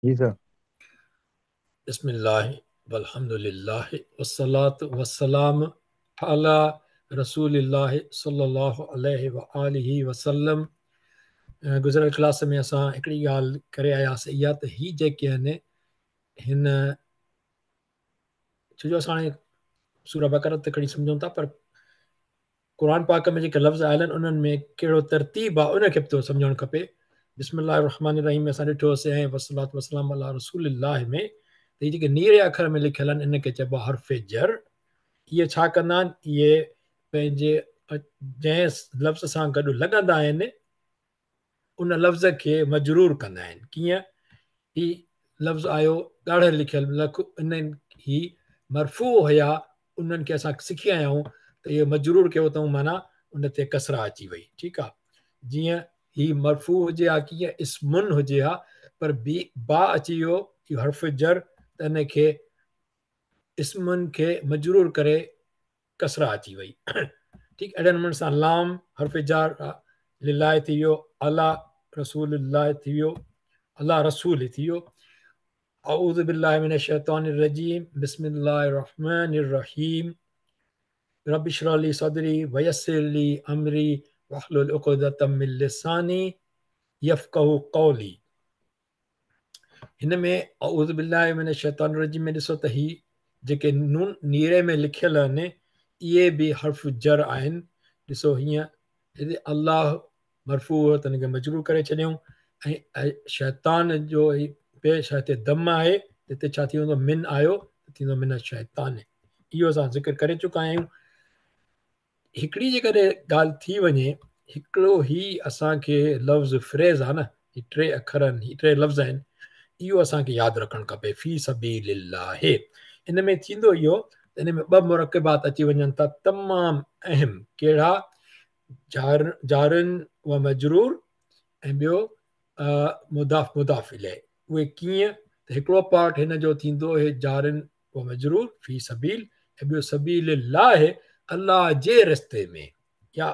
जी sir. बिस्मिल्लाह वल्हम्दुलिल्लाह वस्सलातु वस्सलाम अला रसूलिल्लाह सल्लल्लाहु अलैहि व आलिहि वसल्लम। गुज़िरियल क्लास में असां हिकिड़ी ॻाल्हि करे आयासीं इहा त ही जेके आहिनि हिन छो जो असां हाणे सूरा बकरा ते खणी सम्झूं था, पर क़ुर पाक में जेके लफ़्ज़ आयल आहिनि उन्हनि में कहिड़ो तरतीब आहे उनखे बि थोरो सम्झणु खपे। बिस्मिल्लाह रहमान रहीम में असां ॾिठोसीं ऐं वस्सलातु वस्सलाम अला रसूलिल्लाह में त इहे जेके नीरे अखर में लिखियल आहिनि इन खे चइबो आहे हर्फ़ जर। इहे छा कंदा आहिनि? इहे पंहिंजे जंहिं लफ़्ज़ सां गॾु लॻंदा आहिनि उन लफ़्ज़ खे मजरूर कंदा आहिनि। कीअं? ही लफ़्ज़ आयो ॻाढ़े लिखियल लख, इन्हनि ही मरफ़ू हुया, उन्हनि खे असां सिखी आया आहियूं त इहो मजरूर कयो अथऊं, माना उन ते कसरा अची वई। ठीकु आहे, जीअं ही मरफ़ू हुजे हा, कीअं इस्मुन हुजे हा, पर बी बा अची वियो इहो हर्फ़ जर, त इनखे इस्मुन खे मजरूर करे कसरा अची वई। ठीकु, अहिड़े नमूने सां लाम हर्फ़ जार लिलाह थी वियो, अला रसूलिल्लाह थी वियो, अला रसूल थी वियो। अऊज़ु बिल्लाहि मिनश शैतानिर रजीम, बिस्मिल्लाहिर रहमानिर रहीम, रब्बि इश्रह ली सदरी वयस्सिर ली अमरी वहलुल उक़दतम मिन लिसानी यफ़क़हू क़ौली। हिन में अऊज़ु बिल्लाहि मिनश शैतानिर रजीम में ॾिसो त ही जेके नून नीरे में लिखियल आहिनि इहे बि हर्फ़ जर आहिनि। ॾिसो हीअं हिते अल्लाह मरफ़ू हो त हिनखे मजरूर करे छॾियऊं, ऐं शैतान जो पेश हिते दम आहे, हिते छा थी वेंदो? मिन आयो त थींदो मिन शैतान। इहो असां ज़िक्र करे चुका आहियूं। हिकिड़ी जेकॾहिं ॻाल्हि थी वञे, हिकिड़ो ही असांखे लफ़्ज़ फ्रेज़ आहे न, ही टे अखर आहिनि, ही टे लफ़्ज़ आहिनि, इहो असांखे यादि रखणु खपे। फ़ी सबीलिल्लाह, इन में थींदो इहो त इन में ॿ मुरकबात अची वञनि था तमामु अहम। कहिड़ा? जार जारन व मजरूर ऐं ॿियो मुदाफ़ मुदाफ़ इलैह। उहे कीअं? त हिकिड़ो पार्ट हिन जो थींदो हे जारन व मजरूर फ़ी सबील, ऐं ॿियो सबीलिल्लाह अल्लाह जे रस्ते में, या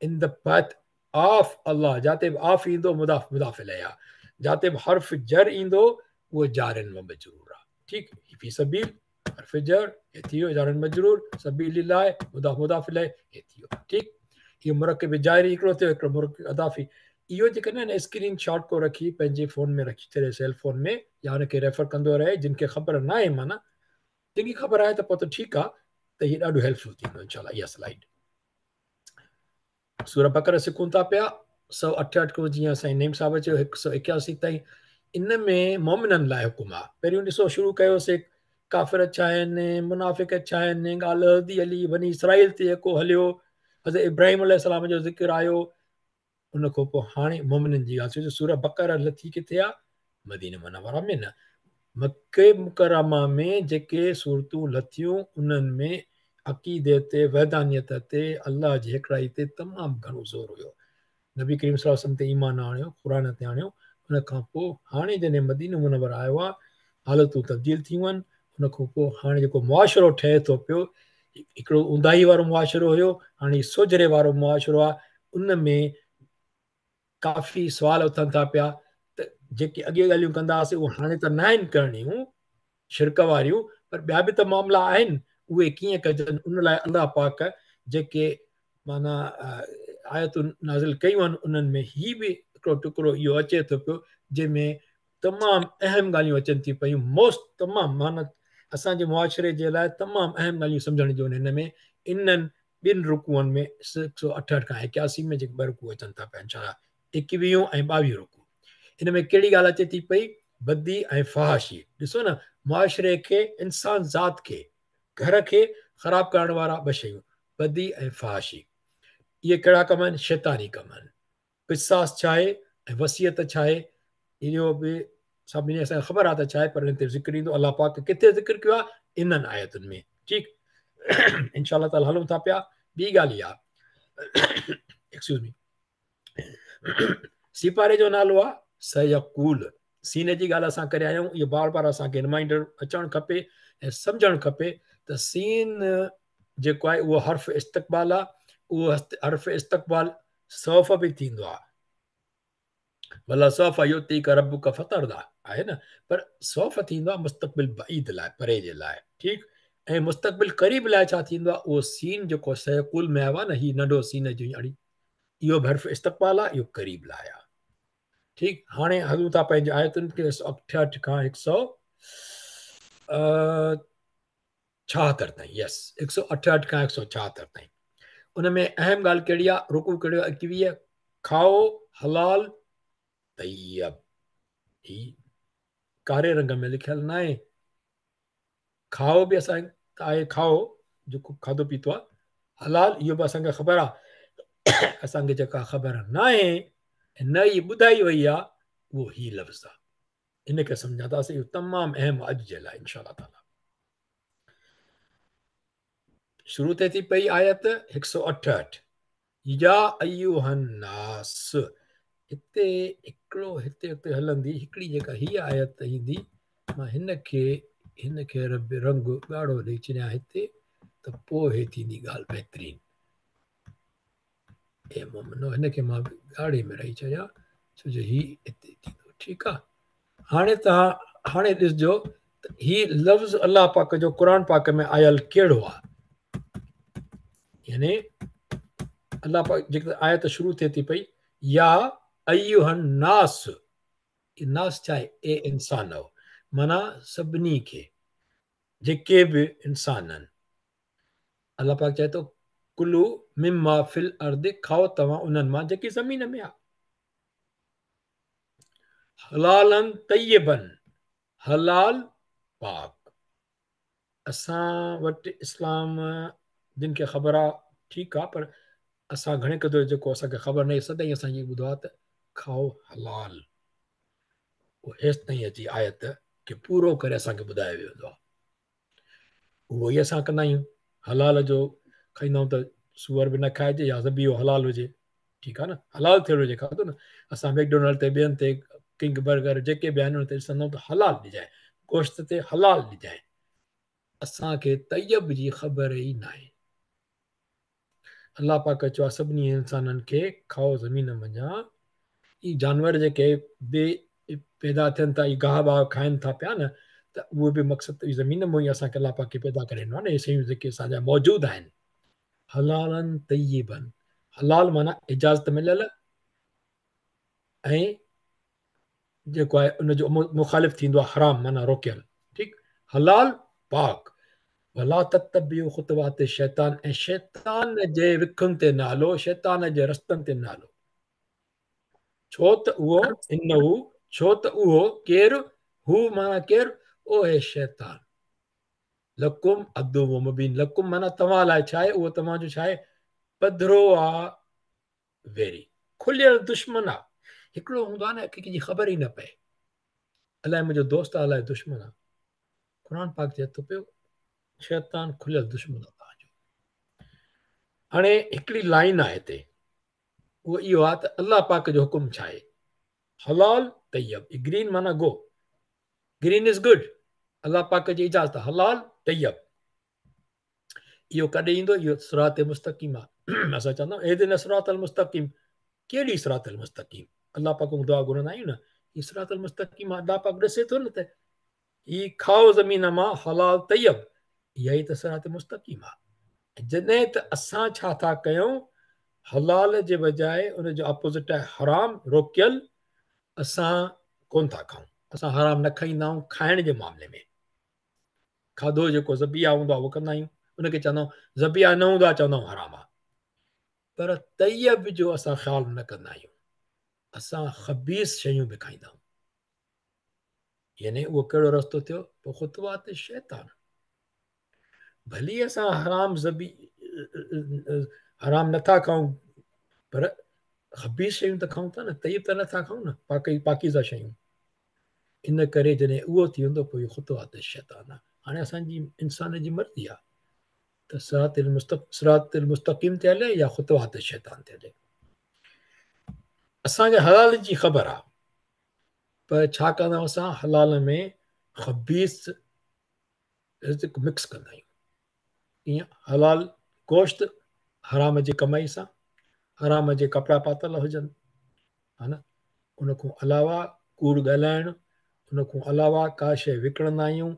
इन the path of अल्लाह। जाते बि ऑफ़ ईंदो मुदाफ़ मुदाफ़ इलैह आहे, जाते बि हर्फ़ जर ईंदो उहो जारन व मजरूर आहे। ठीकु, फ़ी सबील हर्फ़ जर हे थी वियो जारन मजरूर, सबीलिल्लाह मुदाफ़ मुदाफ़ इलैह हे थी वियो। ठीकु, इहो मुरकब जारी हिकिड़ो थियो, हिकिड़ो मुरकब अदाफ़ी। इहो जेकॾहिं स्क्रीन शॉट को रखी पंहिंजे फ़ोन में रखी छॾे, सेल फ़ोन में, या हुनखे रेफर कंदो रहे जिनखे ख़बर न आहे, माना जिनखे ख़बर आहे त पोइ त ठीकु आहे, त हीअ ॾाढो हेल्पफुल थींदो इंशाल्लाह। इहा स्लाइड सूरह बकरा सिखूं था पिया 168 खां, जीअं साईं नईम साहिब चयो 181 ताईं। इन में मोमिननि लाइ हुकुम आहे। पहिरियों ॾिसो शुरू कयोसीं काफ़िर छा आहिनि, मुनाफ़िक छा आहिनि, ॻाल्हि हलंदी हली बनी इसराइल ते जेको हलियो, हज़रत इब्राहिम अलैहिस्सलाम जो ज़िक्र आयो। उन खां पोइ हाणे मोमिननि जी ॻाल्हि, छो सूरह बकरा लथी किथे आहे? मदीना मुनव्वरा में न, मक्के मुकरमा में जेके सूरतूं लथियूं उन्हनि में अक़ीदे ते, वहदानियत ते, अल्लाह जी हिकिड़ाई ते तमामु घणो ज़ोर हुयो। नबी करीम सल्लल्लाहु अलैहि वसल्लम ते ईमान आणियो, क़ुर ते आणियो। उन खां पोइ हाणे जॾहिं मदीनो मुनव्वर आयो आहे, हालतूं तब्दील थियूं आहिनि। उन खां पोइ हाणे जेको मुआशिरो ठहे थो पियो, हिकिड़ो ऊंदाही वारो मुआशिरो हुयो, हाणे सोझरे वारो मुआशिरो आहे। उन में काफ़ी सुवाल उथनि था पिया त जेके अॻे ॻाल्हियूं कंदा हुआसीं उहे हाणे त न आहिनि करणियूं शिरक वारियूं, पर ॿिया बि त मामला आहिनि, उहे कीअं कजनि? उन लाइ अल्लाह पाक जेके माना आयतूं नाज़िल कयूं आहिनि उन्हनि में ही बि हिकिड़ो टुकड़ो इहो अचे थो पियो जंहिंमें तमामु अहम ॻाल्हियूं अचनि थी पयूं। मोस्ट तमामु माना असांजे मुआशिरे जे लाइ तमामु अहम ॻाल्हियूं सम्झण जूं हिन में, इन्हनि ॿिनि रुकूअनि में 168 खां 81 में जेके ॿ रुकू अचनि था पिया इंशाअल्लाह, 21 ऐं 22 रुकू। इन में कहिड़ी ॻाल्हि अचे थी पई? बदी ऐं फहाशी। ॾिसो न, मुआशिरे खे, इंसान ज़ात खे, घर खे ख़राबु करण वारा ॿ शयूं, बदी ऐं फहाशी। इहे कहिड़ा कम आहिनि? शैतानी कम आहिनि। क़िसास छा आहे ऐं वसियत छा आहे, इहो बि सभिनी असांखे ख़बर आहे त छा आहे, पर हिन ते ज़िक्र ईंदो। अल्लाह पाक किथे ज़िक्र कयो आहे? इन्हनि आयतुनि में। ठीकु, इंशाअल्लाह ताला हलूं था पिया। ॿी ॻाल्हि इहा, एक्सक्यूज मी, सिपारे जो नालो आहे सयकूल। सीन जी ॻाल्हि असां करे आया आहियूं, इहो बार बार असांखे रिमाइंडर अचणु खपे ऐं सम्झणु खपे त सीन जेको आहे उहो हर्फ़ इस्तक़बाल आहे। उहो हर्फ़ इस्तक़बाल सौफ़ बि थींदो आहे, ولسوف يعطيڪ ربڪ فترضيٰ آهي نه، پر سوف ٿيندو آهي مستقبل بعيد لاء، پري جي لاء، ٺيڪ. ۽ مستقبل قريب لاء ڇا ٿيندو آهي؟ اهو سين جيڪو سيقول ۾ آيو آهي نه، هي ننڍو سين جي اڙي، اهو به حرف استقبال آهي، اهو قريب لاء آهي، ٺيڪ. هاڻي هلون ٿا پنهنجي آيتن کي، 168 کان 176 تائين، يس 168 کان 176 تائين. ان ۾ اهم ڳالهه ڪهڙي آهي؟ رڪوع ڪهڙو آهي؟ 21. کائو حلال طيب، هي ڪاري رنگ ۾ لکيل ناهي. کائو به اسان آهي، کائو جيڪو کاڌو پيتو آهي حلال، اهو به اسان کي خبر آهي. اسان کي جيڪا خبر ناهي نه ئي ٻڌائي وئي آهي، اهو هي لفظ آهي، ان کي سمجهنداسين. اهو تمام اهم آهي اڄ جي لاء انشاء الله تعالي. شروع ٿئي ٿي پئي آيت 168، يا ايها الناس، هتي هڪڙو هتي هتي هلندي هڪڙي جيڪا هي آيت ايندي، مان هن کي رب رنگ ڳاڙهو ڏئي ڇڏيان هتي ته پوء هي ٿيندي ڳالهه بهترين. اي مومنو، هن کي مان ڳاڙهي ۾ رهي ڇڏيان ڇو جو هي هتي ٿيندو، ٺيڪ آ. هاڻي توهان هاڻي ڏسجو ته هي لفظ الله پاڪ جو قرآن پاڪ ۾ آيل ڪهڙو آ، يعني الله پاڪ جيڪا آيت شروع ٿئي ٿي پئي يا ايها الناس، ناس ڇا آهي؟ اي انسانو، معنيٰ سڀني کي جيڪي به انسان آهن. الله پاڪ چئي ٿو ڪلو مما في الارض، کائو توهان انهن مان جيڪي زمين ۾ آ، حلالا طيبا، حلال پاڪ. اسان وٽ اسلام جن کي خبر آ ٺيڪ آ، پر اسان گهڻي قدر جيڪو اسان کي خبر ناهي، سدائين اسان ائين ٻڌو آ ته کائو حلال، اهو هيستائين اچي آيت کي پورو ڪري اسان کي ٻڌايو ويندو آ، اهو ئي اسان ڪندا آهيون. حلال جو کائيندا آهيون ته سوئر به نه کائجي يا ذبيحو حلال هجي، ٺيڪ آ نه، حلال ٿيل هجي کاڌو نه. اسان ميڪڊونلڊ تي ٻين تي ڪنگ برگر جيڪي به آهن ان تي ڏسندا آهيون ته حلال ڏجانء، گوشت تي حلال ڏجانء. اسان کي طيب جي خبر ئي ناهي. الله پاڪ چيو آهي سڀني انسانن کي کائو زمين منجهان، هي جانور جيڪي به پيدا ٿين ٿا، هي گاهه باهه کائن ٿا پيا نه، ته اهو به مقصد ته زمين مان ئي اسان کي الله پاڪ پيدا ڪري ڏنو آهي نه، هي شيون جيڪي اسان جا موجود آهن. حلالا طيبا، حلال معنيٰ اجازت مليل ۽ جيڪو آهي ان جو مخالف ٿيندو آهي حرام معنيٰ روڪيل، ٺيڪ. حلال پاڪ. ولا تتبعوا خطوات الشيطان، ۽ شيطان جي وکن تي نه هلو، شيطان جي رستن تي نه هلو، ڇو ته اهو انه، ڇو ته اهو ڪير، هو معنيٰ ڪير، اهي شيطان، لڪم عدو مبين، لڪم معنيٰ توهان لاء ڇا آهي، اهو توهان جو ڇا آهي، پڌرو آ ويري، کليل دشمن آ. هڪڙو هوندو آ نه ڪنهن جي خبر ئي نه پئي، الائي منهنجو دوست آ الائي دشمن آ. قرآن پاڪ چئي ٿو پيو شيطان کليل دشمن آ توهان جو. هاڻي هڪڙي لائن آ هتي، اهو اهو آ ته الله پاڪ جو حڪم ڇا آهي، حلال طيب، گرين معنيٰ گو، گرين is good, الله پاڪ جي اجازت حلال طيب. اهو ڪڏهن ايندو؟ اهو صراط مستقيم آ. اسان چوندا آهيون اهدنا الصراط المستقيم، ڪهڙي صراط المستقيم؟ الله پاڪ کان دعا گهرندا آهيون نه، هي صراط المستقيم آ. الله پاڪ ڏسي ٿو نه ته هي کائو زمين مان حلال طيب، اها ئي ته صراط مستقيم آ. جڏهن ته اسان ڇا ٿا ڪيون، حلال جي بجاء ان جو اپوزٽ آهي حرام، روڪيل، اسان ڪون ٿا کائون، اسان حرام نه کائيندا آهيون کائڻ جي معاملي ۾. کاڌو جيڪو ذبيحه هوندو آهي اهو ڪندا آهيون، ان کي چوندا آهيون ذبيحه نه هوندو آهي چوندا آهيون حرام آهي، پر طيب جو اسان خيال نه ڪندا آهيون، اسان خبيث شيون به کائيندا آهيون. يعني اهو ڪهڙو رستو ٿيو؟ پوء خطوات شيطان. ڀلي اسان حرام ذبي حرام نٿا کائون، پر خبيث شيون ته کائون ٿا نه، طيب ته نٿا کائون نه، پاڪيزه شيون. ان ڪري جڏهن اهو ٿي ويندو پوء اهو خطوات الشيطان آهي. هاڻي اسان جي انسان جي مرضي آهي ته صراط المستقيم تي هلي يا خطوات الشيطان تي هلي. اسان کي حلال جي خبر آهي، پر ڇا ڪندا آهيون اسان حلال ۾ خبيث رزق مڪس ڪندا آهيون. ائين حلال گوشت حرام جي ڪمائي سان، حرام جي ڪپڙا پاتل هجن، ها نه، ان کان علاوه ڪوڙ ڳالهائڻ، ان کان علاوه ڪا شيء وڪڻندا آهيون،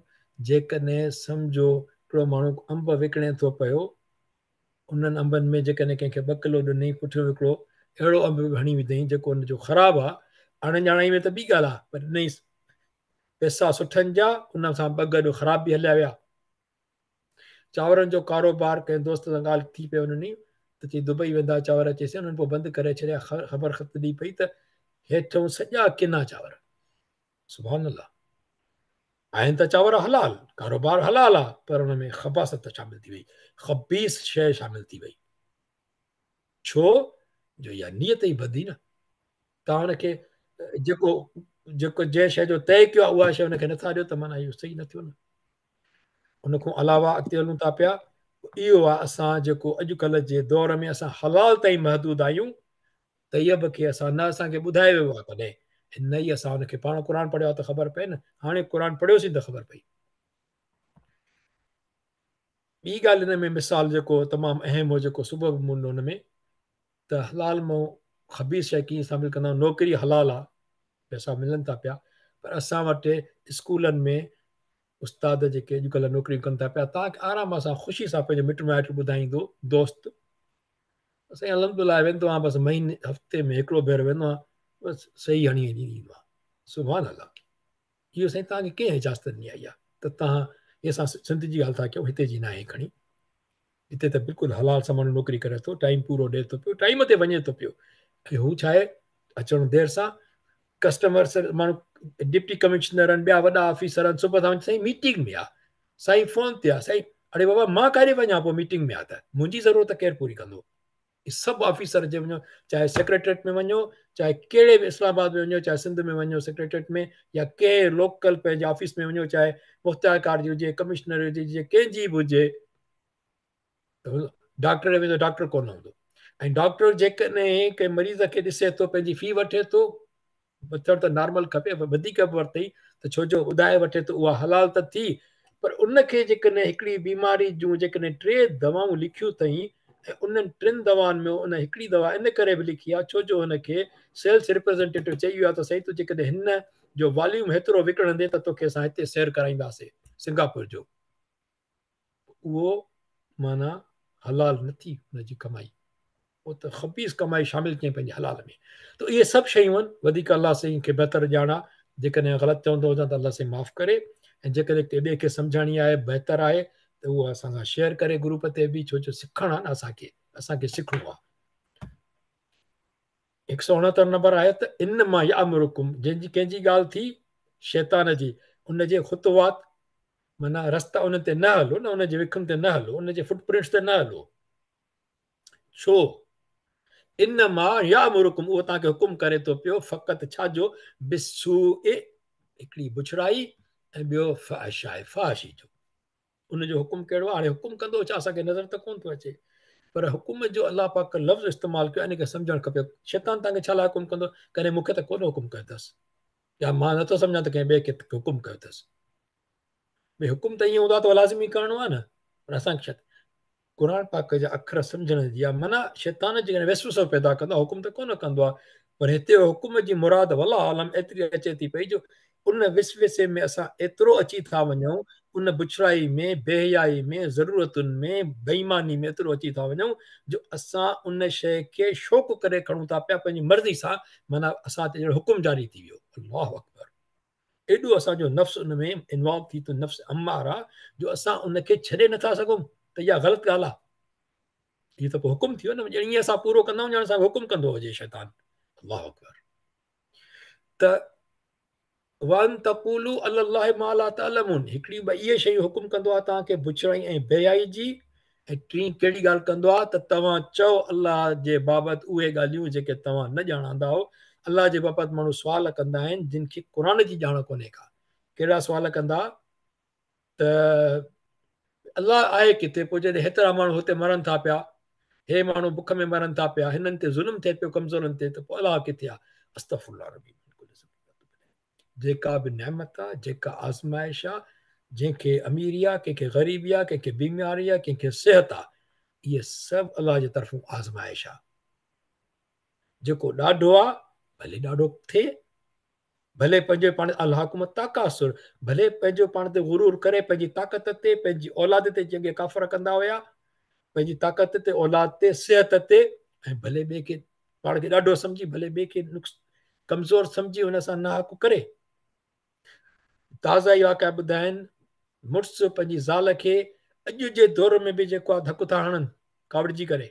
جيڪڏهن سمجهو هڪڙو ماڻهو انب وڪڻي ٿو پيو، انهن انبن ۾ جيڪڏهن ڪنهن کي ٻه ڪلو ڏنئي، پٺيون هڪڙو اهڙو انب به هڻي وڌئين جيڪو ان جو خراب آ، اڻ ڄاڻائي ۾ ته ٻي ڳالهه آ، پر ڏنئيس پئسا سٺن جا، ان سان ٻه گڏ خراب به هليا ويا. چانورن جو ڪاروبار ڪنهن دوست سان ڳالهه ٿي پئي ان ڏينهن ته چئي دبئي ويندا چانور چيسين انهن پوء بند ڪري ڇڏيا خبر خط ڏي پئي ته هيٺئون سڄا ڪنا چانور سبحان الله آهن ته چانور حلال ڪاروبار حلال آ پر ان ۾ خباثت شامل ٿي وئي خبيث شيء شامل ٿي وئي ڇو جو اها نيت ئي بدي نه توهان ان کي جيڪو جيڪو جنهن شيء جو طئي ڪيو آهي اها شيء ان کي نٿا ڏيو ته معنيٰ اهو صحيح نه ٿيو نه ان کان علاوه اڳتي هلون ٿا پيا اهو آهي اسان جيڪو اڄڪلهه جي دور ۾ اسان حلال تائين محدود آهيون طيب کي اسان نه اسان کي ٻڌايو ويو آهي ڪڏهن نه ئي اسان ان کي پاڻ قرآن پڙهيو آهي ته خبر پئي نه هاڻي قرآن پڙهيوسين ته خبر پئي ٻي ڳالهه ان ۾ مثال جيڪو تمام اهم هو جيڪو صبح به مون ان ۾ ته حلال مون خبيث شيء ڪيئن شامل ڪندا نوڪري حلال آ پئسا ملن ٿا پيا پر اسان وٽ اسڪولن ۾ استاد جيڪي اڄڪلهه نوڪريون ڪن ٿا پيا توهان کي آرام سان خوشي سان پنهنجو مٽ مائٽ ٻڌائيندو دوست سائين الحمدلله ويندو آهيان بس مهيني هفتي ۾ هڪڙو ڀيرو ويندو آهيان بس صحيح هڻي ايندو آهيان سبحان الله اهو سائين توهان کي ڪنهن اجازت ڏني آئي آهي ته توهان هي اسان سنڌ جي ڳالهه ٿا ڪيون هتي جي ناهي کڻي هتي ته بلڪل حلال سان ماڻهو نوڪري ڪري ٿو ٽائيم پورو ڏي ٿو پيو ٽائيم تي وڃي ٿو پيو ۽ هو ڇا آهي اچڻ دير سان ڪسٽمر ماڻهو ڊپٽي ڪمشنر آهن ٻيا وڏا آفيسر آهن صبح سان سائين ميٽنگ ۾ آ سائين فون تي آ سائين اڙي بابا مان ڪاڏي وڃان پوء ميٽنگ ۾ آ ته منهنجي ضرورت ڪير پوري ڪندو سڀ آفيسر جي وڃو چاهي سيڪريٽريٽ ۾ وڃو چاهي ڪهڙي به اسلام آباد ۾ وڃو چاهي سنڌ ۾ وڃو سيڪريٽريٽ ۾ يا ڪنهن لوڪل پنهنجي آفيس ۾ وڃو چاهي مختيارڪار جي هجي ڪمشنر هجي جي ڪنهن جي به هجي ته ڊاڪٽر ڏي ويندو ڊاڪٽر ڪونه هوندو ۽ ڊاڪٽر جيڪڏهن ڪنهن مريض کي ڏسي ٿو پنهنجي في وٺي ٿو وٺڻ ته نارمل کپي پر وڌيڪ به ورتئي ته ڇو جو ٻڌائي وٺي ته اها حلال ته ٿي پر ان کي جيڪڏهن هڪڙي بيماري جون جيڪڏهن ٽي دوائون لکيون اٿئي ۽ انهن ٽن دوائن ۾ ان هڪڙي دوا ان ڪري به لکي آهي ڇو جو هن کي سيلس ريپريزنٽيٽو چئي ويو آهي ته سائين تون جيڪڏهن هن جو واليوم هيترو وڪڻندين ته توکي اسان هتي سير ڪرائينداسين سنگاپور جو اهو معنيٰ حلال نه ٿي ان جي ڪمائي اهو ته خبيث ڪمائي شامل ڪيائين پنهنجي حلال ۾ ته اهي سڀ شيون آهن وڌيڪ الله سائين کي بهتر ڄاڻ آهي جيڪڏهن غلط چوندو هجان ته الله سائين معاف ڪري ۽ جيڪڏهن ڪنهن ٻئي کي سمجهاڻي آهي بهتر آهي ته اهو اسان سان شيئر ڪري گروپ تي به ڇو جو سکڻ آهي نه اسان کي اسان کي سکڻو آهي 169 نمبر آهي ته انما يامرڪم جنهن جي ڪنهن جي ڳالهه ٿي شيطان جي ان جي خطوات معنيٰ رستا انهن تي نه هلو نه ان جي وکن تي نه هلو ان جي فٽ پرنٽس تي نه هلو ڇو انما يامرڪم اهو توهان کي حڪم ڪري ٿو پيو فقط ڇا جو بالسوء هڪڙي بڇڙائي ۽ ٻيو فحشاء فحاشي جو ان جو حڪم ڪهڙو هاڻي حڪم ڪندو ڇا اسان کي نظر ته ڪون ٿو اچي پر حڪم جو الله پاڪ لفظ استعمال ڪيو ان کي سمجهڻ کپي شيطان توهان کي ڇا لاء حڪم ڪندو ڪڏهن مون کي ته ڪونه حڪم ڪيو اٿس يا مان نٿو سمجهان ته ڪنهن ٻئي کي حڪم ڪيو اٿس. ڀئي حڪم ته ائين هوندو آهي ته لازمي ڪرڻو آهي نه پر اسان کي قرآن پاڪ جا اکر سمجهڻ جي آهي معنيٰ شيطان جيڪڏهن وسوسو پيدا ڪندو آهي حڪم ته ڪونه ڪندو آهي پر هتي حڪم جي مراد والله اعلم ايتري اچي ٿي پئي جو ان وسوسي ۾ اسان ايترو اچي ٿا وڃون ان بڇڙائي ۾ بي حيائي ۾ ضرورتن ۾ بي ايماني ۾ ايترو اچي ٿا وڃون جو اسان ان شيء کي شوق ڪري کڻون ٿا پيا پنهنجي مرضي سان معنيٰ اسان تي ڄڻ حڪم جاري ٿي ويو الله اڪبر ايڏو اسان جو نفس ان ۾ انوالو ٿي ٿو نفس اماره جو اسان ان کي ڇڏي نٿا سگهون ته اها غلط ڳالهه آهي هي ته پوء حڪم ٿي ويو نه ڄڻ ائين اسان پورو ڪندا آهيون ڄڻ اسان کي حڪم ڪندو هجي شيطان الله اڪبر ته وان تقولوا علي الله ما لا تعلمون هڪڙي ٻه اهي شيون حڪم ڪندو آهي توهان کي بڇڙائي ۽ بيحيائي جي ۽ ٽين ڪهڙي ڳالهه ڪندو آهي ته توهان چئو الله جي بابت اهي ڳالهيون جيڪي توهان نه ڄاڻندا آهو الله جي بابت ماڻهو سوال ڪندا آهن جن کي قرآن جي ڄاڻ ڪونهي ڪا ڪهڙا سوال ڪندا ته الله آهي ڪٿي پوء جڏهن هيترا ماڻهو هتي مرن ٿا پيا هي ماڻهو بک ۾ مرن ٿا پيا هنن تي ظلم ٿئي پيو ڪمزورن تي ته پوء الله ڪٿي آهي استغفر الله ربي جيڪا به نعمت آ جيڪا آزمائش آ جنهن کي اميري آ ڪنهن کي غريبي آ ڪنهن کي بيماري آ ڪنهن کي صحت آ اهي سڀ الله جي طرفون آزمائش آ جيڪو ڏاڍو آ ڀلي ڏاڍو ٿئي، ڀلي پنهنجو پاڻ الهاڪم التڪاثر، ڀلي پنهنجو پاڻ تي غرور ڪري، پنهنجي طاقت تي، پنهنجي اولاد تي، جيئن اڳي ڪافر ڪندا هيا، پنهنجي طاقت تي، اولاد تي، صحت تي، ۽ ڀلي ٻئي کي پاڻ کي ڏاڍو سمجهي، ڀلي ٻئي کي نقص ڪمزور سمجهي ان سان ناحق ڪري. تازا ئي واقعا ٻڌائن، مڙس پنهنجي زال کي اڄ جي دور ۾ به جيڪو آهي ڌڪ ٿا هڻن ڪاوڙجي ڪري.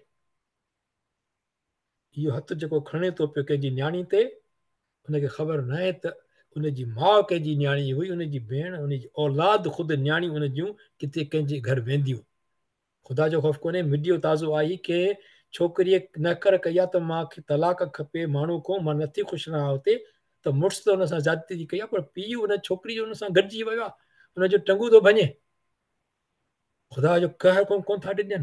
اهو هٿ جيڪو کڻي ٿو پيو ڪنهن جي نياڻي تي، ان کي خبر ناهي ته ان جي ماء ڪنهن جي نياڻي هئي، ان جي ڀيڻ، ان جي اولاد خود نياڻي ان جون ڪٿي ڪنهن جي گهر وينديون. خدا جو خوف ڪونهي. وڊيو تازو آئي ڪنهن ڇوڪريء نهڪر ڪئي آ ته مان کي طلاق کپي ماڻهو کون مان نٿي خوش رهان اتي ته مڙس ته ان سان زيادتي ٿي ڪئي آ پر پيء ان ڇوڪري جو ان سان گڏجي ويو آ ان جو ٽنگون ٿو ڀڃي. خدا جو قهر کون ڪون ٿا ڊڄن.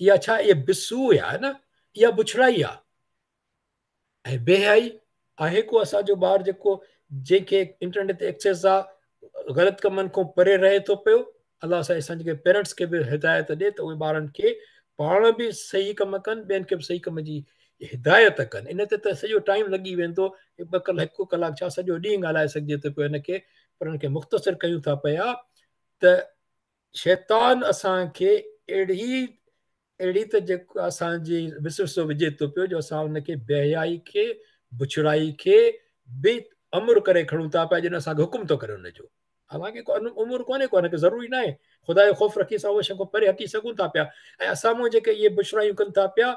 اها ڇا اها بسوء آهي نه اها بڇڙائي آهي ۽ بي حيائي آهي. ڪو اسان جو ٻار جيڪو جنهن کي انٽرنيٽ تي ايڪسيس آ غلط ڪمن کان پري رهي ٿو پيو. الله سائين اسان جي پيرنٽس کي به هدايت ڏي ته اهي ٻارن کي پاڻ به صحيح ڪم ڪن، ٻين کي به صحيح ڪم جي هدايت ڪن. ان تي ته سڄو ٽائيم لڳي ويندو، ٻه ڪلاڪ هڪ ڪلاڪ ڇا سڄو ڏينهن ڳالهائي سگهجي ٿو پيو ان کي، پر ان کي مختصر ڪيون ٿا پيا ته شيطان اسان کي اهڙي اهڙي ته جيڪو اسان جي وسوسو وجهي ٿو پيو جو اسان ان کي بي حيائي کي، بڇڙائي کي به امر ڪري کڻون ٿا پيا، ڄڻ اسان کي حڪم ٿو ڪري ان جو. حالانڪه ڪو امر ڪونهي ڪو ان کي ضروري ناهي. خدا جو خوف رکي اسان اهي شين کان پري هٽي سگهون ٿا پيا ۽ اسان مون جيڪي اهي بڇڙايون ڪن ٿا پيا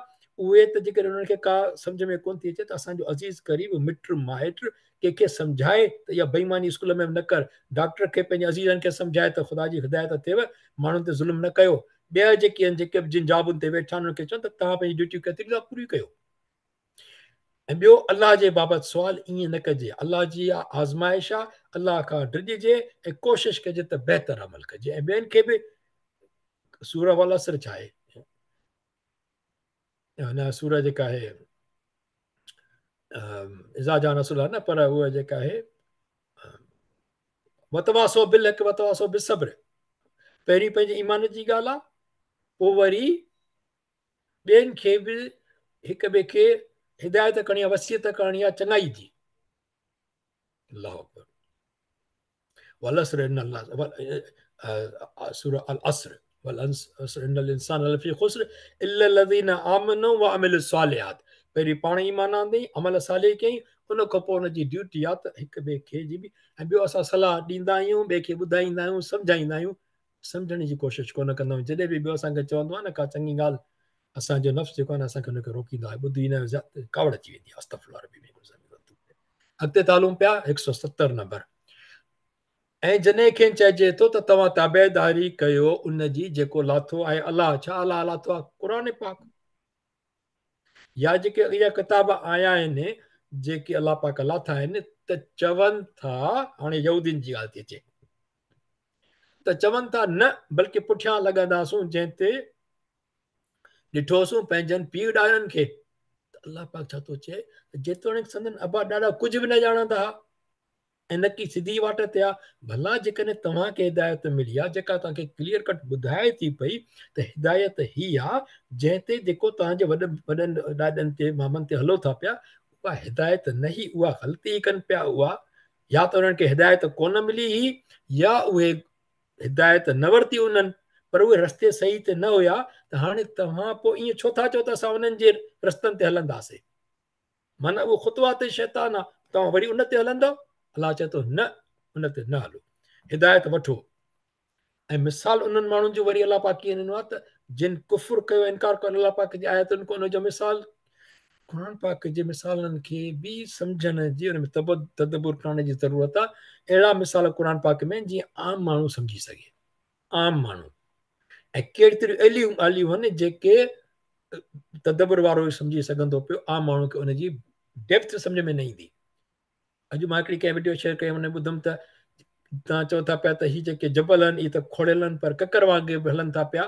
اهي ته جيڪڏهن انهن کي ڪا سمجهه ۾ ڪونه ٿي اچي ته اسان جو عزيز قريب مٽ مائٽ ڪنهن کي سمجهائي ته اها بي ايماني اسڪول ۾ به نه ڪر، ڊاڪٽر کي پنهنجي عزيزن کي سمجهائي ته خدا جي هدايت ٿئيو، ماڻهن تي ظلم نه ڪيو. ٻيا جيڪي آهن جيڪي به جن جابن تي ويٺا آهن انهن کي چون ته توهان پنهنجي ڊيوٽيون ڪيتري ٿا پوريون ڪيو. ۽ ٻيو الله جي بابت سوال ائين نه ڪجي، الله جي اها آزمائش آهي، الله کان ڊڄجي ۽ ڪوشش ڪجي ته بهتر عمل ڪجي ۽ ٻين کي به. سوره والعصر ڇا آهي؟ نه سوره جيڪا آهي اذا جاء نصر الله نه پر اها جيڪا آهي وتواصوا بالحق وتواصوا بالصبر، پهرين پنهنجي ايمان جي ڳالهه آ، پوء وري ٻين کي به هڪ ٻئي کي هدايت ڪرڻي آ، وصيت ڪرڻي آ چڱائي جي. الله اڪبر. والعصر ان الله سورة العصر والعصر ان الانسان لفي خسر الا الذين امنوا وعملوا الصالحات. پهرين پاڻ ايمان آندئين، عمل صالح ڪيائين، ان کان پوء ان جي ڊيوٽي آ ته هڪ ٻئي کي جي به ۽ ٻيو اسان صلاح ڏيندا آهيون، ٻئي کي ٻڌائيندا آهيون، سمجهائيندا آهيون، سمجهڻ جي ڪوشش ڪونه ڪندا آهيون. جڏهن به ٻيو اسان کي چوندو آهي نه ڪا چڱي ڳالهه، اسان جو نفس جيڪو آهي نه اسان کي ان کي روڪيندو آهي، ٻڌي نه ڪاوڙ اچي ويندي آهي. استغفر الله ربي من ڪل ذنب واتوب اليه. اڳتي ٿا هلون پيا 170 نمبر. ۽ جڏهن کين چئجي ٿو ته توهان تابعداري ڪيو ان جي جيڪو لاٿو آهي الله، ڇا الله لاٿو آهي؟ قرآن پاڪ يا جيڪي اها ڪتاب آيا آهن جيڪي الله پاڪ لاٿا آهن ته چون ٿا، هاڻي يهودين جي ڳالهه ٿي اچي ته چون ٿا نه بلڪه پٺيان لڳنداسون جنهن تي ڏٺوسون پنهنجن پيء ڏاڏن کي. ته الله پاڪ ڇا ٿو چئي ته جيتوڻيڪ سندن ابا ڏاڏا ڪجهه به نه ڄاڻندا ها ۽ نه ڪي سڌي واٽ تي ها، ڀلا جيڪڏهن توهان کي هدايت ملي آ جيڪا توهان کي ڪليئر ڪٽ ٻڌائي ٿي پئي ته هدايت هي آ جنهن تي جيڪو توهان جي وڏن وڏن ڏاڏن تي مامن تي هلو ٿا پيا اها هدايت نه هئي، اها غلطي ڪن پيا، اها يا ته انهن کي هدايت ڪونه ملي هئي يا اهي هدايت نه ورتي انهن، پر اهي رستي صحيح تي نه هيا ته هاڻي توهان پوء ائين ڇو ٿا چئو ته اسان انهن جي رستن تي هلنداسين؟ معنيٰ اهو خطوات شيطان آ، توهان وري ان تي هلندؤ؟ الله چئي ٿو نه، ان تي نه هلو، هدايت وٺو. ۽ مثال انهن ماڻهن جو وري الله پاڪ ڪيئن ڏنو آ ته جن ڪفر ڪيو، انڪار ڪيو الله پاڪ جي آيتن کان، ان جو مثال قرآن پاڪ جي مثالن کي به سمجهڻ جي ان ۾ تدبر ڪرڻ جي ضرورت آهي. اهڙا مثال قرآن پاڪ ۾ جيئن عام ماڻهو سمجهي سگهي، عام ماڻهو، ۽ ڪيتريون اهڙيون ڳالهيون آهن جيڪي تدبر وارو ئي سمجهي سگهندو پيو، عام ماڻهو کي ان جي ڊيپٿ سمجهه ۾ نه ايندي. اڄ مان هڪڙي ڪنهن وڊيو شيئر ڪئي، ان ۾ ٻڌم ته توهان چئو ٿا پيا ته هي جيڪي جبل آهن اهي ته کوڙيل آهن پر ڪڪر وانگي به هلن ٿا پيا،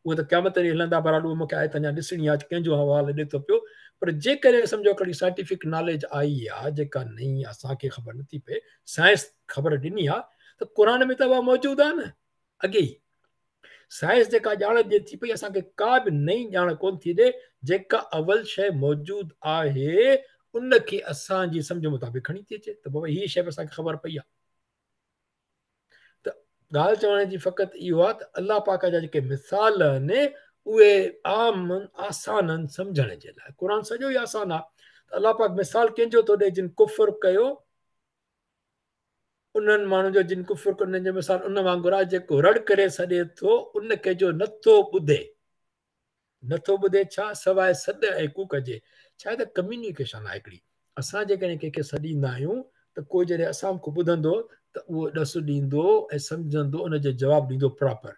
اهي ته قيامت تائين هلندا. بهرحال اهو مونکي آيت اڃا ڏسڻي آهي ڪنهن جو حوالو ڏي ٿو پيو، پر جيڪڏهن سمجهو هڪڙي سائنٽيفڪ ناليج آئي آهي جيڪا نئين اسان کي خبر نٿي پئي، سائنس خبر ڏني آهي ته قرآن ۾ ته اها موجود آهي نه اڳي ئي. سائنس جيڪا ڄاڻ ڏئي ٿي پئي اسان کي ڪا به نئين ڄاڻ ڪونه ٿي ڏئي، جيڪا اول شيء موجود آهي ان کي اسان جي سمجهه مطابق کڻي ٿي اچي ته بابا هيء شيء به اسان کي خبر پئي آهي. ته ڳالهه چوڻ جي فقط اهو آهي ته الله پاڪ جا جيڪي مثال آهن اهي عام آسان آهن سمجهڻ جي لاء. قرآن سڄو ئي آسان آهي ته الله پاڪ مثال ڪنهن جو ٿو ڏئي جن ڪفر ڪيو، انهن ماڻهن جو جن ڪفر ڪيو انهن جو مثال ان وانگر آهي جيڪو رڙ ڪري سڏي ٿو ان کي جو نٿو ٻڌي. نٿو ٻڌي ڇا سواء سڏ ۽ ڪوڪ جي. ڇا آهي ته ڪميونيڪيشن آهي هڪڙي. اسان جيڪڏهن ڪنهن کي سڏيندا آهيون ته ڪو جڏهن اسان کان ٻڌندو ته اهو ڏس ڏيندو ۽ سمجهندو ان جو جواب ڏيندو پراپر.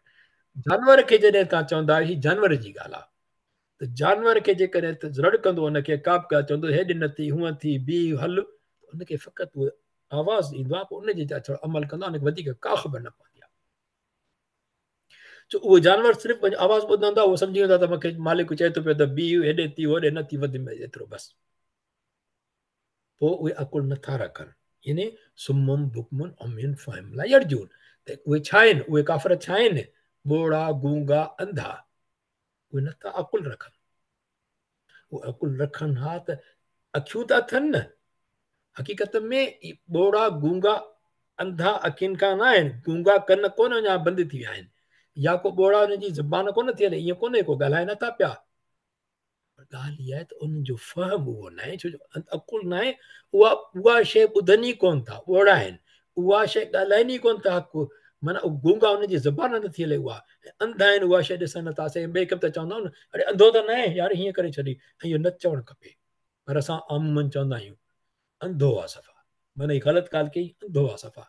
جانور کي جڏهن توهان چوندا آهيو هي جانور جي ڳالهه آهي ته جانور کي جيڪڏهن رڙ ڪندو ان کي ڪا به ڳالهه چوندو هيڏي نه ٿي هونئن ٿي بيهه هل ته ان کي فقط اهو آواز ايندو آهي پوء ان جي ٿورو عمل ڪندو آهي ان کي وڌيڪ ڪا خبر نه پوندي آهي. ڇو اهو جانور صرف پنهنجو آواز ٻڌندو آهي اهو سمجهي ويندو آهي ته مونکي مالڪ چئي ٿو پيو ته بيهه هيڏي ٿي هوڏي نه ٿي وڌ ۾ ايترو بس. پوء اهي عقل نٿا رکن يعني صم بڪم عمي فهم لا يرجعون ته اهي ڇا آهن اهي ڪافر ڇا آهن ٻوڙا گونگا انڌا اهي نٿا عقل رکن. اهي عقل رکن ها ته اکيون ته اٿن نه. حقيقت ۾ ٻوڙا گونگا انڌا اکين کان نه آهن، گونگا ڪن ڪونه اڃا بند ٿي ويا آهن يا ڪو ٻوڙا انهن جي زبان ڪونه ٿي هلي، ائين ڪونهي ڪو ڳالهائي نٿا پيا. پر ڳالهه اها آهي ته انهن جو فهم اهو ناهي، ڇو جو عقل ناهي، اها اها شيء ٻڌن ئي ڪونه ٿا، ٻوڙا آهن، اها شيء ڳالهائين ئي ڪونه ٿا، معنيٰ گونگا انهن جي زبان نٿي هلي اها، ۽ انڌا آهن اها شيء ڏسن نٿا. اسين ٻئي ڪم ته چوندا آهيون نه اڙي انڌو ته ناهي يار هيئن ڪري ڇڏي، ۽ اهو نه چوڻ کپي، پر اسان عموماً چوندا آهيون انڌو آ صفا، معنيٰ هي غلط ڳالهه ڪئي انڌو آ صفا،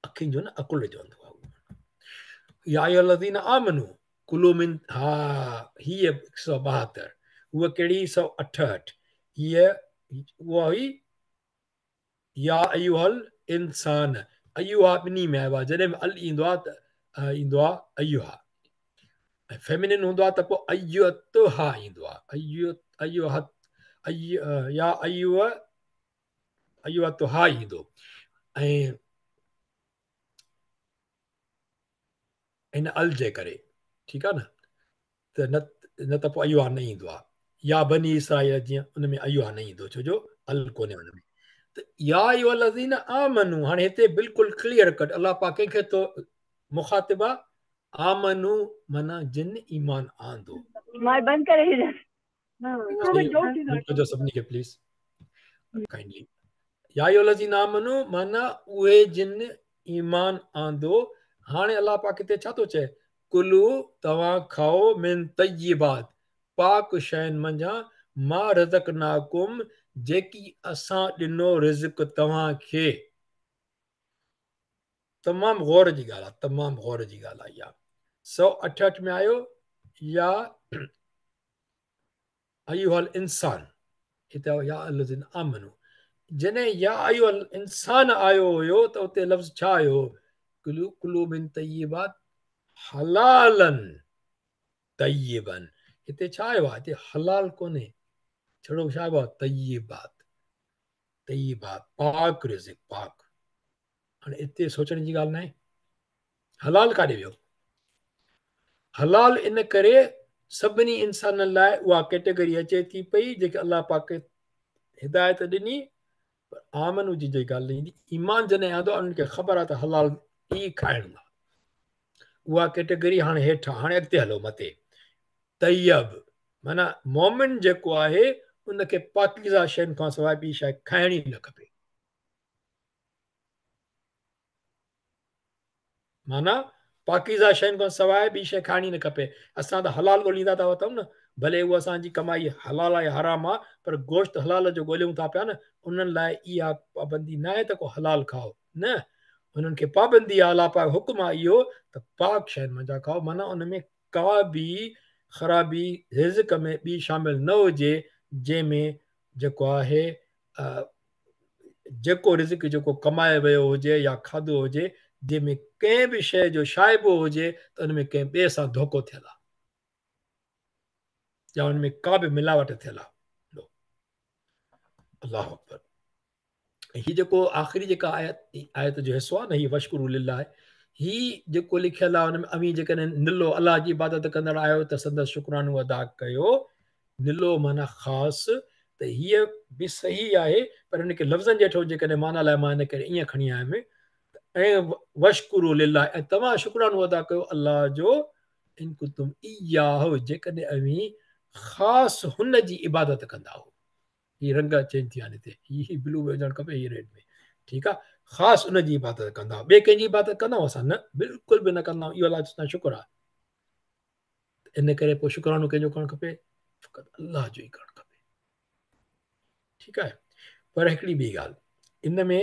اکين جو نه عقل جو انڌو آ. يا ايها الذين آمنوا ڪلوا من ها هي 172 هوء ڪهڙي 168 هيء اها هئي يا ايها الانسان ايها ٻنهي ۾ آيو آهي جڏهن به ال ايندو آهي ته ايندو آهي ايها ۽ فيمينن هوندو آهي ته پوء ايتها ايندو آهي ايها يا ايها ايتها ايندو ۽ ان ال جي ڪري ٺيڪ آهي نه ته نه نه ته پوء ايها نه ايندو آهي يا بني اسرائيل جيئن ان ۾ ايها نه ايندو ڇو جو ال ڪونهي ان ۾ ته يا ايها الذين آمنو هاڻي هتي بلڪل ڪليئر ڪٽ الله پاڪ ڪنهن کي ٿو مخاطب آ آمنو معنيٰ جن ايمان آندو. مائي بند ڪري ڇڏيان. ميوٽ ڪجو سڀني کي پليز ڪائنڊلي. يا ايها الذين آمنو معنيٰ اهي جن ايمان آندو. هاڻي الله پاڪ هتي ڇا ٿو چئي؟ ڪلو توهان کائو من طيبات پاڪ شين منجهان ما رزقناڪم جيڪي اسان ڏنو رزق توهان کي. تمام غور جي ڳالهه آهي تمام غور جي ڳالهه آهي اها 168 ۾ آيو يا ايها الانسان هتي آيو يا الذين آمنو جڏهن يا ايها الانسان آيو هيو ته اتي لفظ ڇا آيو هو ڪلو ڪلو من طيبات حلالا طيبا هتي ڇا آيو آهي هتي حلال ڪونهي ڇڙو ڇا آيو آهي طيبات طيبات پاڪ رزق پاڪ هاڻي اتي سوچڻ جي ڳالهه ناهي حلال ڪاڏي ويو حلال ان ڪري سڀني انسانن لاء اها ڪيٽيگري اچي ٿي پئي جيڪي الله پاڪ هدايت ڏني پر آمنو جي جي ڳالهه ايندي ايمان جڏهن آندو انهن کي خبر آهي ته حلال ئي کائڻو آهي اها ڪيٽيگري هاڻي هيٺ هاڻي اڳتي هلو مٿي طيب معنيٰ مومن جيڪو آهي ان کي پاڪيزه شين کان سواء ٻي شيء کائڻي نه کپي معنيٰ، پاڪيزه شين کان سواء ٻي شيء کائڻي نه کپي. اسان ته حلال ڳوليندا ٿا وتون نه، ڀلي اهو اسان جي ڪمائي حلال آهي يا حرام آهي، پر گوشت حلال جو ڳوليون ٿا پيا نه، انهن لاء اها پابندي ناهي ته ڪو حلال کائو، نه، انهن کي پابندي آهي، الله پاڪ حڪم آهي اهو ته پاڪ شين منجهان کائو، معنيٰ ان ۾ ڪا به خرابي رزق ۾ ٻي شامل نه هجي، جنهن ۾ جيڪو آهي جيڪو رزق جيڪو ڪمايو ويو هجي يا کاڌو هجي جنهن ۾ ڪنهن به شيء جو شائبو هجي ته ان ۾ ڪنهن ٻئي سان ڌوڪو ٿيل آهي يا ان ۾ ڪا به ملاوٽ ٿيل آهي. الله اڪبر. هي جيڪو آخري جيڪا آيت آيت جو حصو آهي نه هي وشڪرو لله هي جيڪو لکيل آهي ان ۾ اوهين جيڪڏهن نلو الله جي عبادت ڪندڙ آهيو ته سندس شڪرانو ادا ڪيو. نلو معنيٰ خاص ته هيء به صحيح آهي پر ان کي لفظن جي هيٺون جيڪڏهن معنيٰ لاء مان ان ڪري ائين کڻي آيم ته ۽ واشڪروا لله ۽ توهان شڪرانو ادا ڪيو الله جو ان ڪنتم اياه جيڪڏهن اوهين خاص هن جي عبادت ڪندا هو. هي رنگ چينج ٿي ويا آهن هتي هي بلو ۾ هجڻ کپي هي ريڊ ۾ ٺيڪ آ خاص ان جي عبادت ڪندا ٻئي ڪنهن جي عبادت ڪندا اسان نه بلڪل به نه ڪندا اهو الله جو شڪر آ ان ڪري پوء شڪرانو ڪنهن جو ڪرڻ کپي فقط الله جو ئي ڪرڻ کپي ٺيڪ آهي پر هڪڙي ٻي ڳالهه ان ۾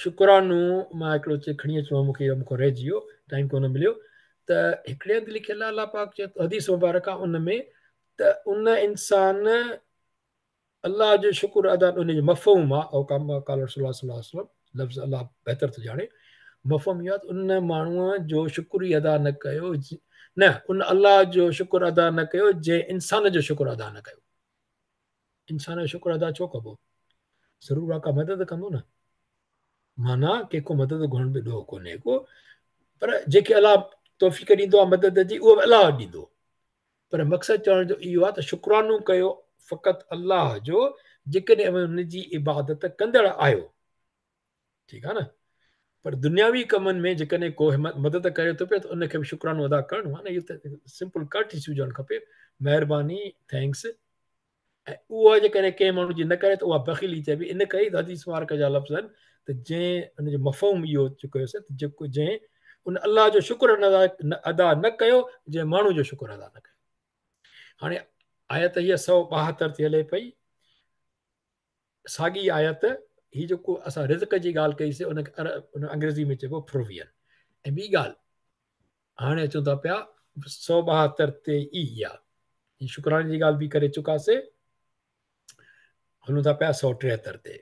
شڪرانو مان هڪڙو چي کڻي اچڻو مونکي اهو مونکان رهجي ويو ٽائيم ڪونه مليو ته هڪڙي هنڌ لکيل آهي الله پاڪ چئي حديث مبارڪ آهي ان ۾ ته ان انسان الله جو شڪر ادا ان جو مفهوم آ او ڪما قال رسول الله صلي الله عليه وسلم لفظ الله بهتر ٿو ڄاڻي مفهوم اهو آ ته ان ماڻهوء جو شڪر ئي ادا نه ڪيو نه ان الله جو شڪر ادا نه ڪيو جنهن انسان جو شڪر ادا نه ڪيو انسان جو شڪر ادا ڇو ڪبو ضرور آ ڪا مدد ڪندو نه معنيٰ ڪنهن کان مدد گهرڻ به ڏوهه ڪونهي ڪو پر جيڪي الله توفيق ڏيندو آ مدد جي اهو به الله ڏيندو پر مقصد چوڻ جو اهو آهي ته شڪرانو ڪيو فقط الله جو جيڪڏهن اوهين ان جي عبادت ڪندڙ آهيو. ٺيڪ آهي نه؟ پر دنياوي ڪمن ۾ جيڪڏهن ڪو مدد ڪري ٿو پيو ته ان کي به شڪرانو ادا ڪرڻو آهي نه اهو ته سمپل ڪرٽسي هجڻ کپي مهرباني thanks ۽ اها جيڪڏهن ڪنهن ماڻهو جي نه ڪري ته اها بخيلي چئبي ان ڪري ته حديث مبارڪ جا لفظ آهن ته جنهن ان جو مفهوم اهو ڪيوسي ته جيڪو جنهن ان الله جو شڪر ادا نه ڪيو جنهن ماڻهو جو شڪر ادا نه ڪيو هاڻي آيت هي 172 ٿي هلي پئي ساڳي آيت هي جيڪو اسان رزق جي ڳالهه ڪئي سي ان ان انگريزي ۾ چئبو پروويئن ۽ ٻي ڳالهه هاڻي اچون ٿا پيا 172 تي ئي اها هي شڪراڻي جي ڳالهه به ڪري چڪاسي هلون ٿا پيا 173 تي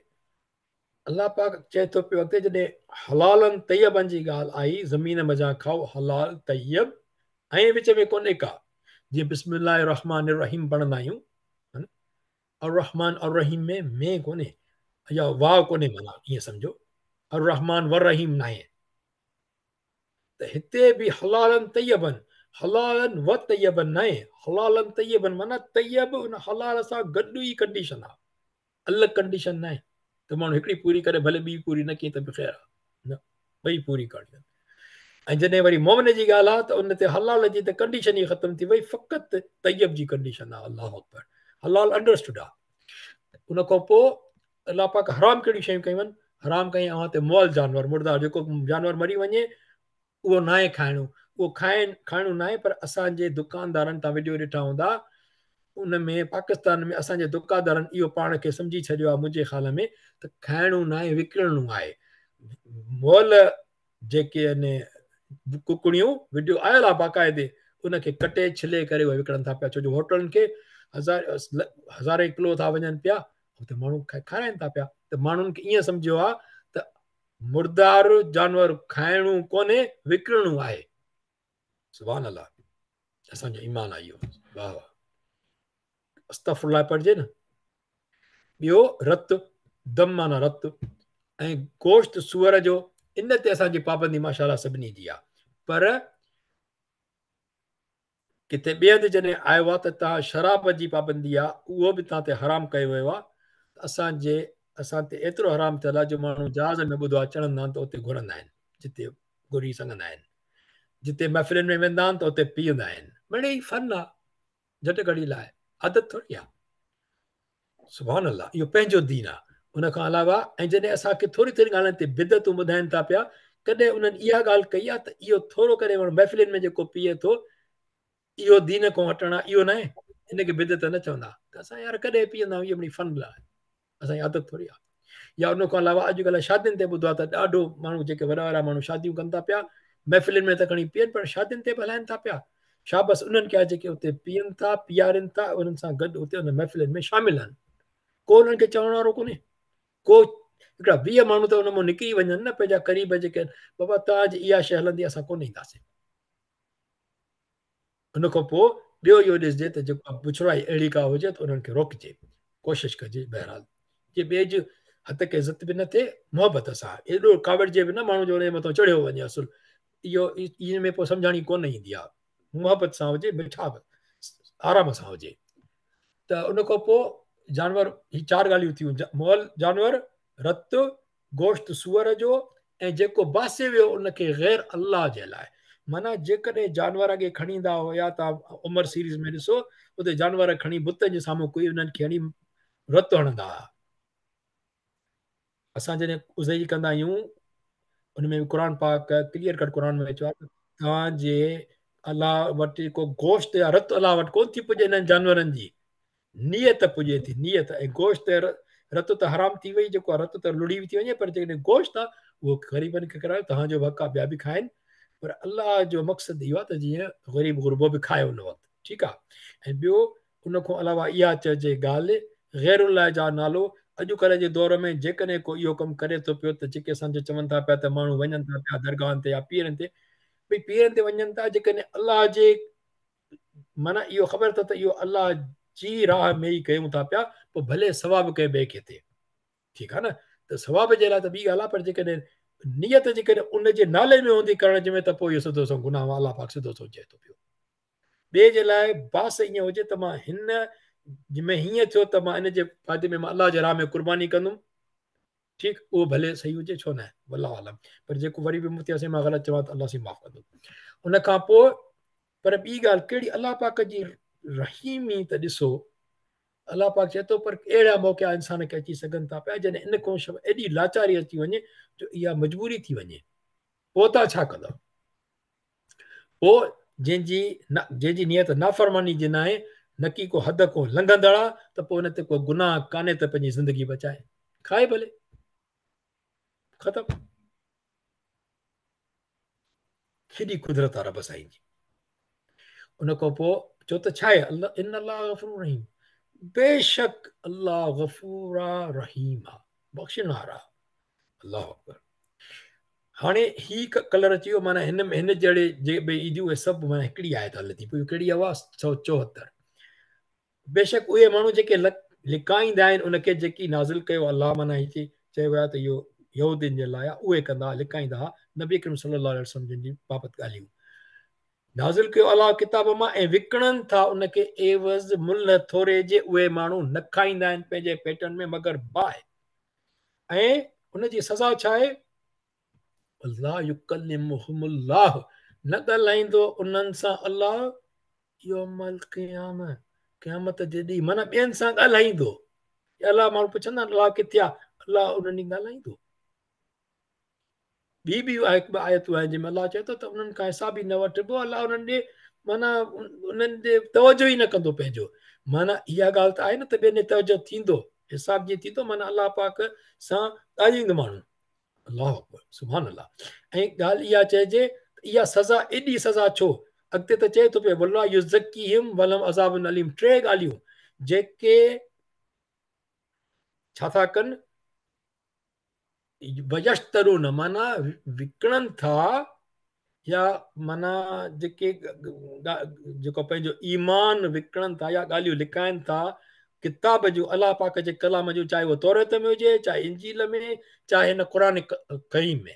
الله پاڪ چئي ٿو پيو اڳتي جڏهن حلالن طيبن جي ڳالهه آئي زمين مجان کائو حلال طيب ۽ وچ ۾ ڪونهي ڪا جيئن بسم الله الرحمن الرحيم پڙهندا آهيون الرحمن الرحيم ۾ ۾ ڪونهي يا واو ڪونهي معنيٰ ائين سمجهو الرحمن والرحيم ناهي ته هتي به حلالا طيبا، حلالا و طيبا ناهي، حلالا طيبا معنيٰ طيب ان حلال سان گڏ ئي ڪنڊيشن آ، الڳ ڪنڊيشن ناهي ته ماڻهو هڪڙي پوري ڪري ڀلي ٻي پوري نه ڪئي ته به خير آ، نه ٻئي پوري ڪرڻيون آهن. ۽ جڏهن وري مومن جي ڳالهه آ ته ان تي حلال جي ته ڪنڊيشن ئي ختم ٿي وئي فقط طيب جي ڪنڊيشن آ، الله اڪبر حلال انڊرسٽوڊ آ. ان کان پوء الله پاڪ حرام ڪهڙيون شيون ڪيون آهن؟ حرام ڪيائين اوهان تي مئل جانور، مردار، جيڪو جانور مري وڃي اهو ناهي کائڻو، اهو کائن کائڻو ناهي پر اسان جي دڪاندارن تان وڊيو ڏٺا هوندا ان ۾ پاڪستان ۾ اسان جي دڪاندارن اهو پاڻ کي سمجهي ڇڏيو آهي منهنجي خيال ۾ ته کائڻو ناهي وڪڻڻو آهي مئل جيڪي آهن ڪڪڙيون وڊيو آيل آهي باقاعدي ان کي ڪٽي ڇلي ڪري اهي وڪڻن ٿا پيا ڇو جو هوٽلن کي هزار هزارين ڪلو ٿا وڃن پيا اتي ماڻهو کارائن ٿا پيا ته ماڻهن کي ائين سمجهيو آهي ته مردار جانور کائڻو ڪونهي وڪڻڻو آهي سبحان الله اسان جو ايمان آهي اهو واهه واهه استغفر الله پڙهجي نه ٻيو رت دم معنيٰ رت ۽ گوشت سوئر جو ان تي اسان جي پابندي ماشاءالله سڀني جي آهي پر ڪٿي ٻئي هنڌ جڏهن آيو آهي ته تان شراب جي پابندي آهي اهو به تان تي حرام ڪيو ويو آهي ته اسان جي اسان تي ايترو حرام ٿيل آهي جو ماڻهو جهاز ۾ ٻڌو آهي چڙهندا آهن ته اتي گهرندا آهن جتي گهري سگهندا آهن جتي محفلن ۾ ويندا آهن ته اتي پيئندا آهن مڙئي فن آهي جهٽ گهڙي لاء عادت ٿوري آ سبحان الله اهو پنهنجو دين آ ان کان علاوه ۽ جڏهن اسان کي ٿوري ٿوري ڳالهين تي بدعتون ٻڌائين ٿا پيا ڪڏهن انهن اها ڳالهه ڪئي آ ته اهو ٿورو ڪڏهن ماڻهو محفلن ۾ جيڪو پيئي ٿو اهو دين کان هٽڻ آ اهو ناهي ان کي بدعت نه چوندا ته اسان يار ڪڏهن پيئندا آهيون اهو مڙئي فن لاء اسان جي عادت ٿوري آ يا ان کان علاوه اڄ ڪلهه شادين تي ٻڌو آ ته ڏاڍو ماڻهو جيڪي وڏا وڏا ماڻهو شاديون ڪن ٿا پيا محفلن ۾ ته کڻي پيئن پر شادين تي به هلائن ٿا پيا شابس انهن کي آ جيڪي اتي پيئن ٿا پيارين ٿا انهن سان گڏ اتي ان محفلن ۾ شامل آهن ڪو انهن کي چوڻ وارو ڪونهي ڪو هڪڙا 20 ماڻهو ته ان مان نڪري وڃن نه پنهنجا قريب جيڪي بابا توهان جي اها شيء هلندي اسان ڪونه اينداسين ان کان پوء ٻيو اهو ڏسجي ته جيڪو بڇڙائي اهڙي ڪا هجي ته انهن کي روڪجي، ڪوشش ڪجي بهرحال جي ٻئي جي هتڪ عزت به نه ٿئي محبت سان ايڏو ڪاوڙجي به نه ماڻهو جو ان جي مٿان چڙهيو وڃي اصل اهو ان ۾ پوء سمجهاڻي ڪونه ايندي آهي محبت سان هجي مٺا آرام سان هجي ته ان کان پوء جانور هي چار ڳالهيون ٿيون مئل جانور، رت، گوشت سوئر جو ۽ جيڪو باسي ويو ان کي غير الله جي لاء. معنيٰ جيڪڏهن جانور اڳي کڻي ايندا هيا ته عمر سيريز ۾ ڏسو اتي جانور کڻي بتن جي سامهون ڪوئي انهن کي هڻي رت هڻندا هئا. اسان جڏهن اضحي ڪندا آهيون ان ۾ به قرآن پاڪ ڪليئر ڪٽ قرآن ۾ چيو آهي ته توهان جي الله وٽ ڪو گوشت يا رت الله وٽ ڪون ٿي پڄي انهن جانورن جي نيت پڄي ٿي نيت ۽ گوشت رت ته حرام ٿي وئي جيڪو رت ته لڙي ٿي وڃي پر جيڪڏهن گوشت آهي اهو غريبن کي کارايو توهان جو به حق آهي ٻيا به کائن پر الله جو مقصد اهو آهي ته جيئن غريب غربو به کائي ان وقت ٺيڪ آهي ۽ ٻيو ان کان علاوه اها چئجي ڳالهه غير الله جا نالو اڄڪلهه جي دور ۾ جيڪڏهن ڪو اهو ڪم ڪري ٿو پيو ته جيڪي اسان جي چون ٿا پيا ته ماڻهو وڃن ٿا پيا درگاهن تي يا پيرن تي ڀئي پيرن تي وڃن ٿا جيڪڏهن الله جي معنيٰ اهو خبر اٿو ته اهو الله جي راهه ۾ ئي ڪيون ٿا پيا پوء ڀلي ثواب ڪنهن ٻئي کي ٿئي ٺيڪ آهي نه ته ثواب جي لاء ته ٻي ڳالهه آهي پر جيڪڏهن نيت جيڪڏهن ان جي نالي ۾ هوندي ڪرڻ جي ۾ ته پوء اهو سڌو سنئون گناهه الله پاڪ سڌو سنئون چئي ٿو پيو ٻئي جي لاء باس ائين هجي ته مان هن ۾ هيئن ٿيو ته مان ان جي فائدي ۾ مان الله جي راهه ۾ قرباني ڪندم ٺيڪ اهو ڀلي صحيح هجي ڇو نه والله اعلم پر جيڪو وري به مفتي سائين مان غلط چوان ته الله سائين معاف ڪندو ان کان پوء پر ٻي ڳالهه ڪهڙي الله پاڪ جي رحيمي ته ڏسو الله پاڪ چئي ٿو پر اهڙا موقعا انسان کي اچي سگهن ٿا پيا جڏهن ان کان شب ايڏي لاچاري اچي وڃي جو اها مجبوري ٿي وڃي پوء تان ڇا ڪندا پوء جنهن جي جنهن جي نيت نافرماني جي ناهي نڪي ڪو حد کان لنگهندڙ آ ته پوء ان تي ڪو گناهه ڪانهي ته پنهنجي زندگي بچائي کائي ڀلي ختم ڪيڏي قدرت آ رب سائين جي ان کان پوء چو ته ڇا آهي الله ان الله غفور رحيم بيشڪ الله غفور آ رحيم آ بخشڻهار آ الله اڪبر هاڻي هي ڪلر اچي ويو معنيٰ هن هن جهڙي جي ٻئي اينديون اهي سڀ معنيٰ هڪڙي آيت هلي ٿي پئي ڪهڙي آهي 174 بيشڪ اهي ماڻهو جيڪي لڪائيندا آهن ان کي جيڪي نازل ڪيو الله معنيٰ هي چيو ويو آهي ته اهو يهودين جي لاء اهي ڪندا لڪائيندا ها نبي اڪرم صلي الله عليه وسلم جن جي بابت ڳالهيون نازل ڪيو الله ڪتاب مان ۽ وڪڻن ٿا ان کي عيوض ملهه ٿوري جي اهي ماڻهو نه کائيندا آهن پنهنجي پيٽن ۾ مگر باهه ۽ ان جي سزا ڇا آهي لا يڪلمهم الله نه ڳالهائيندو انهن سان الله يوم القيامه قيامت جي ڏينهن معنيٰ ٻين سان ڳالهائيندو الله ماڻهو پڇندا الله ڪٿي آهي الله انهن ڏينهن ڳالهائيندو ٻي به هڪ ٻه آيتون آهن جنهن ۾ الله چئي ٿو ته انهن کان حساب ئي نه وٺبو الله انهن ڏي معنيٰ انهن ڏي توجه ئي نه ڪندو پنهنجو معنيٰ اها ڳالهه ته آهي نه ته ٻين ڏي توجه ٿيندو حساب جيئن ٿيندو معنيٰ الله پاڪ سان ڳالهائيندو ماڻهو الله اڪبر سبحان الله ۽ ڳالهه اها چئجي اها سزا ايڏي سزا ڇو اڳتي ته چئي ٿو پيو ولا يزڪيهم ولهم عذاب اليم ٽي ڳالهيون جيڪي ڇا ٿا ڪن ويشترون معنيٰ وڪڻن ٿا يا معنيٰ جيڪي جيڪو پنهنجو ايمان وڪڻن ٿا يا ڳالهيون لڪائن ٿا ڪتاب جون الله پاڪ جي ڪلام جون چاهي اهو توريت ۾ هجي چاهي انجيل ۾ چاهي هن قرآن ڪريم ۾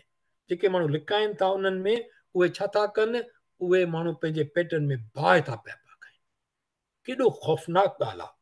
جيڪي ماڻهو لڪائن ٿا انهن ۾ اهي ڇا ٿا ڪن اهي ماڻهو پنهنجي پيٽن ۾ باهه ٿا پيا پکائن ڪيڏو خوفناڪ ڳالهه آهي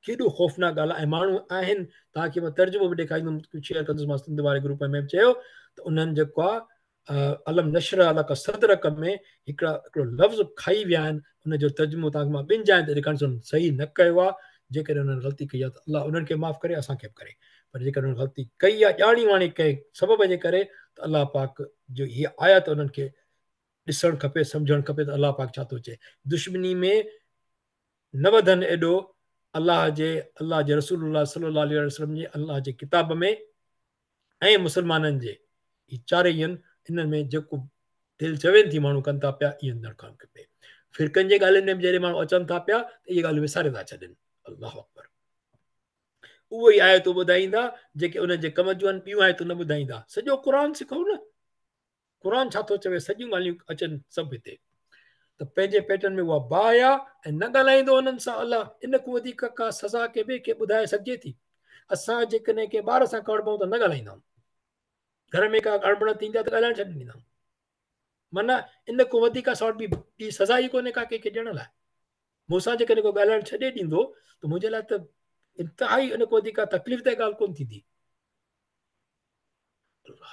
ڪيڏو خوفناڪ ڳالهه آهي ۽ ماڻهو آهن توهان کي مان ترجمو به ڏيکاريندم شيئر ڪندس مان سنڌ واري گروپ ۾ به چيو ته انهن جيڪو آهي الم نشرح لک صدرک ۾ هڪڙا هڪڙو لفظ کائي ويا آهن ان جو ترجمو توهان کي مان ٻن جاين تي ڏيکاريندس صحيح نه ڪيو آهي جيڪڏهن انهن غلطي ڪئي آهي ته الله انهن کي معاف ڪري اسان کي به ڪري پر جيڪڏهن انهن غلطي ڪئي آهي ڄاڻي واڻي ڪنهن سبب جي ڪري ته الله پاڪ جو هي آيت انهن کي ڏسڻ کپي سمجهڻ کپي ته الله پاڪ ڇا ٿو چئي دشمني ۾ نه وڌن ايڏو الله جي الله جي رسول الله صلي الله عليه وسلم جي الله جي ڪتاب ۾ ۽ مسلمانن جي هي چارئي آهن انهن ۾ جيڪو دل چوين ٿي ماڻهو ڪن ٿا پيا ايئن نه ڪرڻ کپي فرقن جي ڳالهين ۾ جڏهن ماڻهو اچن ٿا پيا ته اهي ڳالهيون وساري ٿا ڇڏن الله اڪبر اهو ئي آيتون ٻڌائيندا جيڪي انهن جي ڪم جون آهن ٻيون آيتون نه ٻڌائيندا سڄو قرآن سکو نه قرآن ڇا ٿو چوي سڄيون ڳالهيون اچن سڀ هتي ته پنهنجي پيٽن ۾ اها باهه آ ۽ نه ڳالهائيندو انهن سان الله ان کان وڌيڪ ڪا سزا ڪنهن ٻئي کي ٻڌائي سگهجي ٿي اسان جيڪڏهن ڪنهن ٻار سان ڪاوڙ پئون ته نه ڳالهائيندا آهيون گهر ۾ ڪا اڻبڻت ٿيندي آهي ته ڳالهائڻ ڇڏي ڏيندا آهيون معنيٰ ان کان وڌيڪ اسان وٽ ٻي سزا ئي ڪونهي ڪا ڪنهن کي ڏيڻ لاء مون سان جيڪڏهن ڪو ڳالهائڻ ڇڏي ڏيندو ته منهنجي لاء ته انتهائي ان کان وڌيڪ ڪا تڪليف ده ڳالهه ڪونه ٿيندي. الله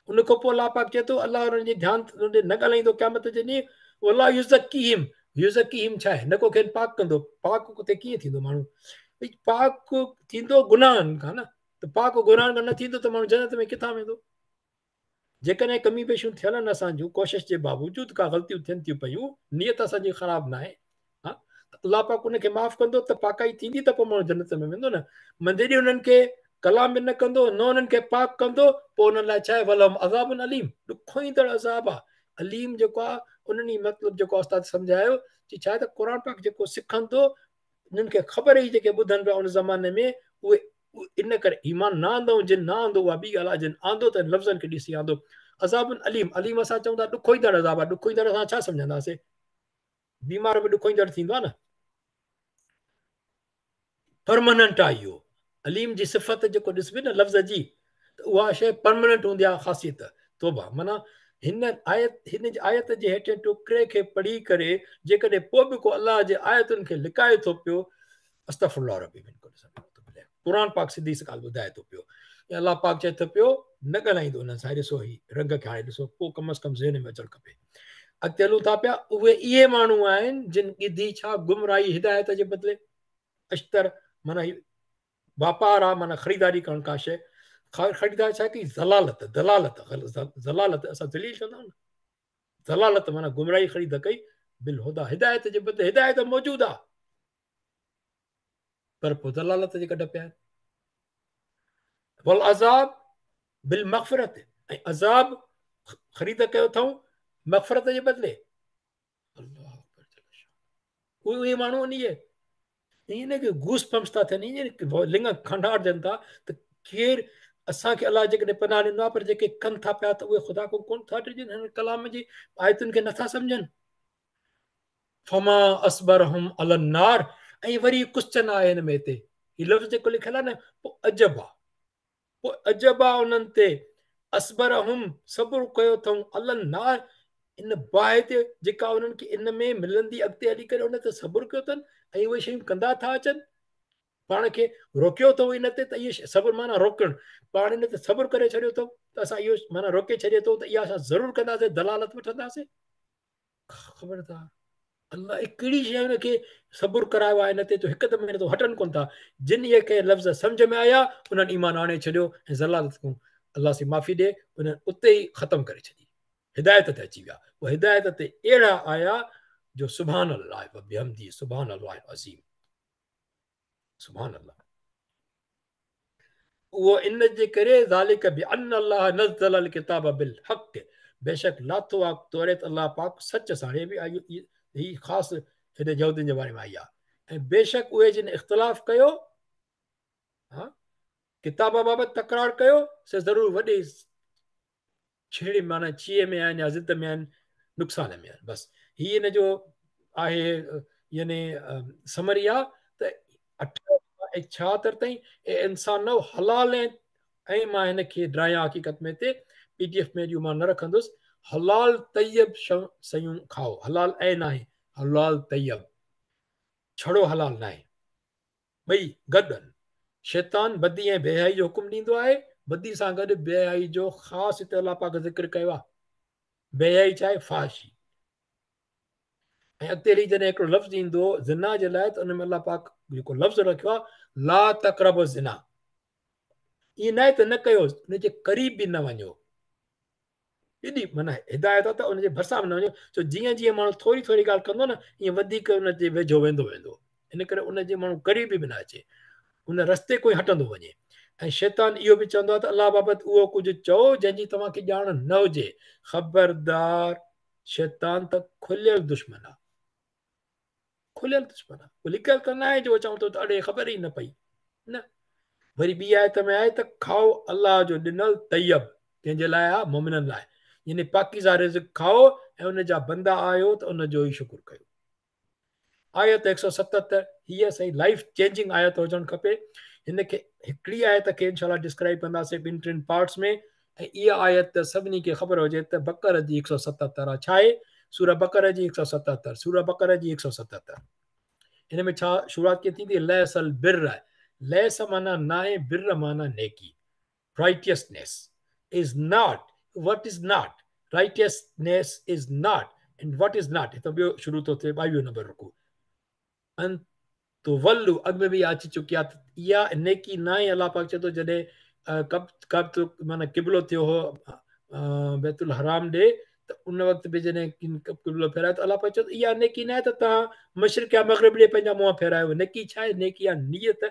ان کان پوء الله پاڪ چئي ٿو الله انهن جي ڌيان ڏي نه ڳالهائيندو قيامت جي ڏينهن ولا يزڪيهم يزڪيهم ڇا آهي نه ڪو کين پاڪ ڪندو پاڪ اتي ڪيئن ٿيندو ماڻهو پاڪ ٿيندو گناهن کان نه ته پاڪ گناهن کان نه ٿيندو ته ماڻهو جنت ۾ ڪٿان ويندو جيڪڏهن ڪمي پيشيون ٿيل آهن اسان جون ڪوشش جي باوجود ڪا غلطيون ٿين ٿيون پيون نيت اسان جي خراب ناهي ها ته الله پاڪ ان کي معاف ڪندو ته پاڪائي ٿيندي ته پوء ماڻهو جنت ۾ ويندو نه مندي انهن کي ڪلام به نه ڪندو نه انهن کي پاڪ ڪندو پوء انهن لاء ڇا آهي ولهم عذاب اليم ڏکوئيندڙ عذاب آهي اليم جيڪو آهي انهن ئي مطلب جيڪو استاد سمجهايو چي ڇا آهي ته قرآن پاڪ جيڪو سکندو انهن کي خبر ئي جيڪي ٻڌن پيا ان زماني ۾ اهي ان ڪري ايمان نه آندائون جن نه آندو اها ٻي ڳالهه آهي جن آندو ته لفظن کي ڏسي آندو عذاب اليم اليم اسان چئون ٿا ڏکوئيندڙ عذاب آهي ڏکوئيندڙ اسان ڇا سمجهنداسين بيمار به ڏکوئيندڙ ٿيندو آهي نه پرماننٽ آهي اهو اليم جي صفت جيڪو ڏسبي نه لفظ جي ته اها شيء پرماننٽ هوندي آهي خاصيت توبه معنيٰ هن آيت هن جي آيت جي هيٺين ٽڪري کي پڙهي ڪري جيڪڏهن پوء به ڪو الله جي آيتن کي لڪائي ٿو پيو استغفر الله ربي من ڪل ذنب واتوب اليه قرآن پاڪ سڌي سي ڳالهه ٻڌائي ٿو پيو ۽ الله پاڪ چئي ٿو پيو نه ڳالهائيندو انهن سان ڏسو هي رنگ کي هاڻي ڏسو پوء ڪم از ڪم ذهن ۾ اچڻ کپي اڳتي هلون ٿا پيا اهي اهي ماڻهو آهن جن ڳڌي ڇا گمراهي هدايت جي بدلي اشتر معنيٰ هي واپار آ معنيٰ خريداري ڪرڻ ڪا شيء خريداري ڇا ڪئي ضلالت دلالت ضلالت اسان ذليل چوندا آهيون ضلالت معنيٰ گمراهي خريد ڪئي بالهديٰ هدايت جي بدلي هدايت موجود آ پر پوء ضلالت جي ڪڍ پيا آهن والعذاب بالمغفرت ۽ عذاب خريد ڪيو اٿئون مغفرت جي بدلي الله اڪبر اهي ماڻهو انهيء ائين نه ڪي گوس پمپس ٿا ٿين ائين لڱ کنڊارجن ٿا ته ڪير اسان کي الله جيڪڏهن پناهه ڏنو آهي پر جيڪي ڪن ٿا پيا ته اهي خدا کان ڪونه ٿا ڊڄن هن ڪلام جي آيتن کي نٿا سمجهن فما اصبرهم علي النار ۽ وري ڪوسچن آهي هن ۾ هتي هي لفظ جيڪو لکيل آهي نه پوء عجب آهي پوء عجب آ انهن تي، اصبرهم صبر ڪيو اٿئون، علي النار ان باهه تي جيڪا انهن کي ان ۾ ملندي اڳتي هلي ڪري ان تي صبر ڪيو اٿن ۽ اهي شيون ڪندا ٿا اچن پاڻ کي روڪيو اٿئون ان تي ته اهي صبر معنيٰ روڪڻ پاڻ ان تي صبر ڪري ڇڏيو اٿئون ته اسان اهو معنيٰ روڪي ڇڏيو اٿئون ته اها اسان ضرور ڪنداسين ضلالت وٺنداسين خبردار الله اهي ڪهڙي شيء هن کي صبر ڪرايو آهي ان تي جو هڪدم ان تان هٽن ڪونه ٿا جن اهي ڪي لفظ سمجھ ۾ آيا انهن ايمان آڻي ڇڏيو ۽ ضلالت کان الله سي معافي ڏي انهن اتي ئي ختم ڪري ڇڏي هدايت تي اچي ويا پوء هدايت تي اهڙا آيا جو سبحان الله وبحمده سبحان الله العظيم سبحان الله اهو ان جي ڪري ذالڪ بان الله نزل الڪتاب بالحق بيشڪ لاٿو آ توريت الله پاڪ سچ سان هي به هي خاص هن يهودين جي باري ۾ آئي آ ۽ بيشڪ اهي جن اختلاف ڪيو ها ڪتاب بابت تڪرار ڪيو سي ضرور وڏي ڇيڙي معنيٰ چيء ۾ آهن يا ضد ۾ آهن نقصان ۾ آهن بس هي ان جو آهي يعني سمري آ ته اٺ ۽ 76 تائين اي انسان نو حلال ۽ مان هن کي ڊرايان حقيقت ۾ تي پي ڊي ايف ۾ اڄ مان نه رکندس حلال طيب شيون کائو حلال ۽ ناهي حلال طيب ڇڙو حلال ناهي ٻئي گڏ آهن. شيطان بدي ۽ بيحيائي جو حڪم ڏيندو آهي. بدي سان گڏ بيحيائي جو خاص هتي الله پاڪ ذڪر ڪيو آهي. بيحيائي ڇا آهي؟ فحاشي. ۽ اڳتي هلي جڏهن هڪڙو لفظ ايندو زنا جي لاء ته ان ۾ الله پاڪ جيڪو لفظ رکيو آهي لا تقربوا الزنا ائين نه آهي ته نه ڪيو ان جي قريب به نه وڃو ايڏي معنيٰ هدايت آ ته ان جي ڀرسان به نه وڃو ڇو جيئن جيئن ماڻهو ٿوري ٿوري ڳالهه ڪندو نه ائين وڌيڪ ان جي ويجهو ويندو ويندو ان ڪري ان جي ماڻهو قريب به نه اچي ان رستي کان هٽندو وڃي ۽ شيطان اهو به چوندو آهي ته الله بابت اهو ڪجهه چئو جنهن جي توهان کي ڄاڻ نه هجي خبردار شيطان ته کليل دشمن آهي کليل دشمن آهي ڪو لڪيل ته ناهي جو چئون ٿو ته اڙي خبر ئي نه پئي نه وري ٻي آيت ۾ آهي ته کائو الله جو ڏنل طيب ڪنهن جي لاء آهي مومنن لاء يعني پاڪيزه رزق کائو ۽ ان جا بندا آهيو ته ان جو ئي شڪر ڪيو آيت 177 هيء صحيح لائف چينجنگ آيت هجڻ کپي هن کي هڪڙي آيت کي انشاء الله ڊسڪرائب ڪنداسين ٻن ٽن پارٽس ۾ ۽ اها آيت ته سڀني کي خبر هجي ته بقره جي 177 آ ڇا آهي؟ سوره بقره جي 177 سوره بقره جي 177. हिन में छा शुरूआत कीअं थींदी? लैस अल बिर, लैस माना नाहे, बिर माना नेकी। Righteousness is not, what is not, righteousness is not and what is not. हितां ॿियो शुरू थो थिए, 22 नंबर रुकू। अन तुवल्लू अॻु में बि अची चुकी आहे त इहा नेकी न आहे। अलाह पाक चए थो जॾहिं कब कब तो माना क़िबलो थियो हो बैतुल हराम ॾे, त उन वक़्तु बि जॾहिं क़िबलो फेरायो त अलाह पाक चयो इहा नेकी न आहे त तव्हां मशरिक़ या मग़रिब ॾे पंहिंजा मुंहं फेरायो। नेकी छा आहे? नेकी आहे नीयत,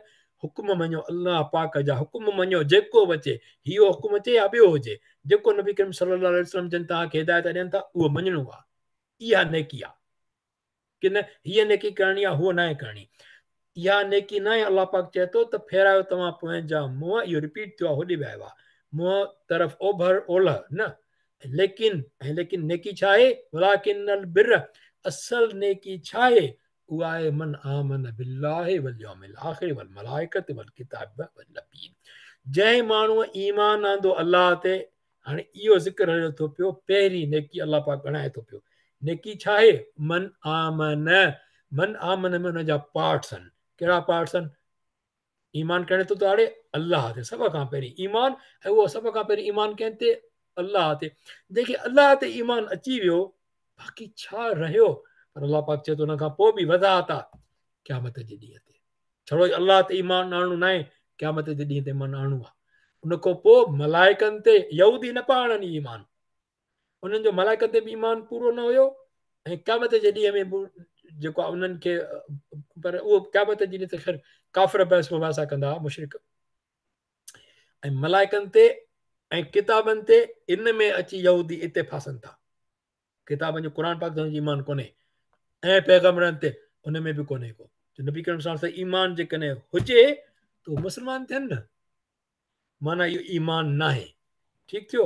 हुकुम मञो, अलाह पाक जा हुकुम मञो, जेको बि अचे, इहो हुकुम अचे या ॿियो हुजे, जेको नबी करीम सल्लल्लाहु अलैहि वसल्लम जन तव्हांखे हिदायत ॾियनि था उहो मञणो आहे। इहा नेकी आहे की न हीअ नेकी करणी आहे, हूअ न आहे करणी। इहा नेकी न आहे। अलाह पाक चए थो त फेरायो तव्हां पंहिंजा मुंहं, इहो रिपीट थियो आहे, होॾे बि आयो आहे, मुंहं तरफ़ ओभर ओलह न, लेकिन ऐं लेकिन नेकी छा आहे? वलाकिन अल बिर, असल नेकी छा आहे? उहा आहे मन आमन बिल्लाहि वल यौमिल आखिर वल मलाइकत वल किताब वल नबीयीन। जंहिं माण्हूअ ईमान आंदो अलाह ते, हाणे इहो ज़िक्र हले थो पियो, पहिरीं नेकी अलाह पाक ॻणाए थो पियो। नेकी छा आहे? मन आमन, मन आमन में हुनजा पार्ट्स आहिनि। कहिड़ा पार्ट्स आहिनि? ईमान करण थो आड़े अलाह ते, सभ खां पहिरीं ईमान, ऐं उहो सभ खां पहिरीं ईमान कंहिं ते? अलाह ते। जंहिंखे अलाह ते ईमान अची वियो, बाक़ी छा रहियो? पर अलाह पाक चए थो हुन खां पोइ बि वज़ाहत आहे क़यामत जे ॾींहं ते। छड़ो अलाह ते ईमान आणणो न आहे, क़यामत जे ॾींहं ते ईमान आणणो आहे। उन खां पोइ मलाइकनि ते, यहूदी न पिया आणनि ईमान, उन्हनि जो मलाइकनि ते बि ईमान पूरो न हुयो, ऐं क़यामत जे ॾींहं में बि जेको आहे उन्हनि खे, पर उहो क़यामत जे ॾींहं ते ख़ैर काफ़िर बहस मुबासा कंदा मुशरिक। ऐं मलाइकनि ते ऐं किताबनि ते, इन में अची यहूदी इते फासनि था। किताबनि जो क़ुरान पाक ते ईमान कोन्हे, ऐं पैगम्बरनि ते उन में बि कोन्हे को। नबी करीम सां ईमान जेकॾहिं हुजे त उहो मुस्लमान थियनि न, माना इहो ईमान न आहे। ठीकु थियो,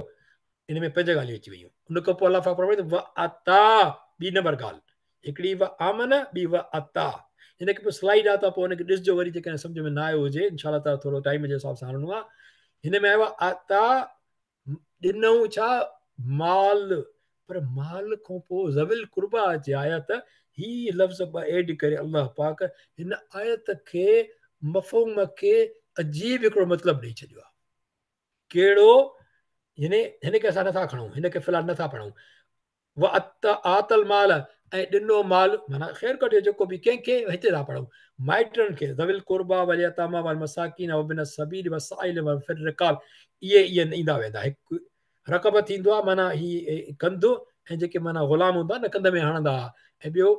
इन में पंज ॻाल्हियूं अची वयूं। उन खां पोइ अलाह पाक फरमाए व अता, ॿी नंबर ॻाल्हि, हिकिड़ी व आमन, ॿी व अता। हिनखे पोइ स्लाइड आहे त पोइ हुनखे ॾिसजो वरी, जेकॾहिं सम्झ में न आयो हुजे, इंशा ताला थोरो टाइम जे हिसाब सां हलणो आहे। हिन में आयो आहे अता, ॾिनऊं छा? माल। पर माल खां पोइ ज़विल कुर्बा अचे आयत, ही लफ़्ज़ ॿ एड करे अलाह पाक हिन आयत खे, मफ़हूम खे अजीब हिकिड़ो मतिलबु ॾेई छॾियो आहे। कहिड़ो? यानी हिनखे असां नथा खणूं, हिनखे फ़िलहाल नथा पढ़ूं। व आतल माल, ऐं ॾिनो माल, माना ख़ैर कढियो जेको बि कंहिंखे, हिते था पढ़ूं, माइटनि खे, ज़विल कुर्बा वल यतामा वल मसाकीन वबिन सबील वसाइल व फिर रिकाब, इहे इहे ईंदा वेंदा। हिकु रक़ब थींदो आहे माना ही कंध, ऐं जेके माना ग़ुलाम हूंदा न कंध में हणंदा हुआ, ऐं ॿियो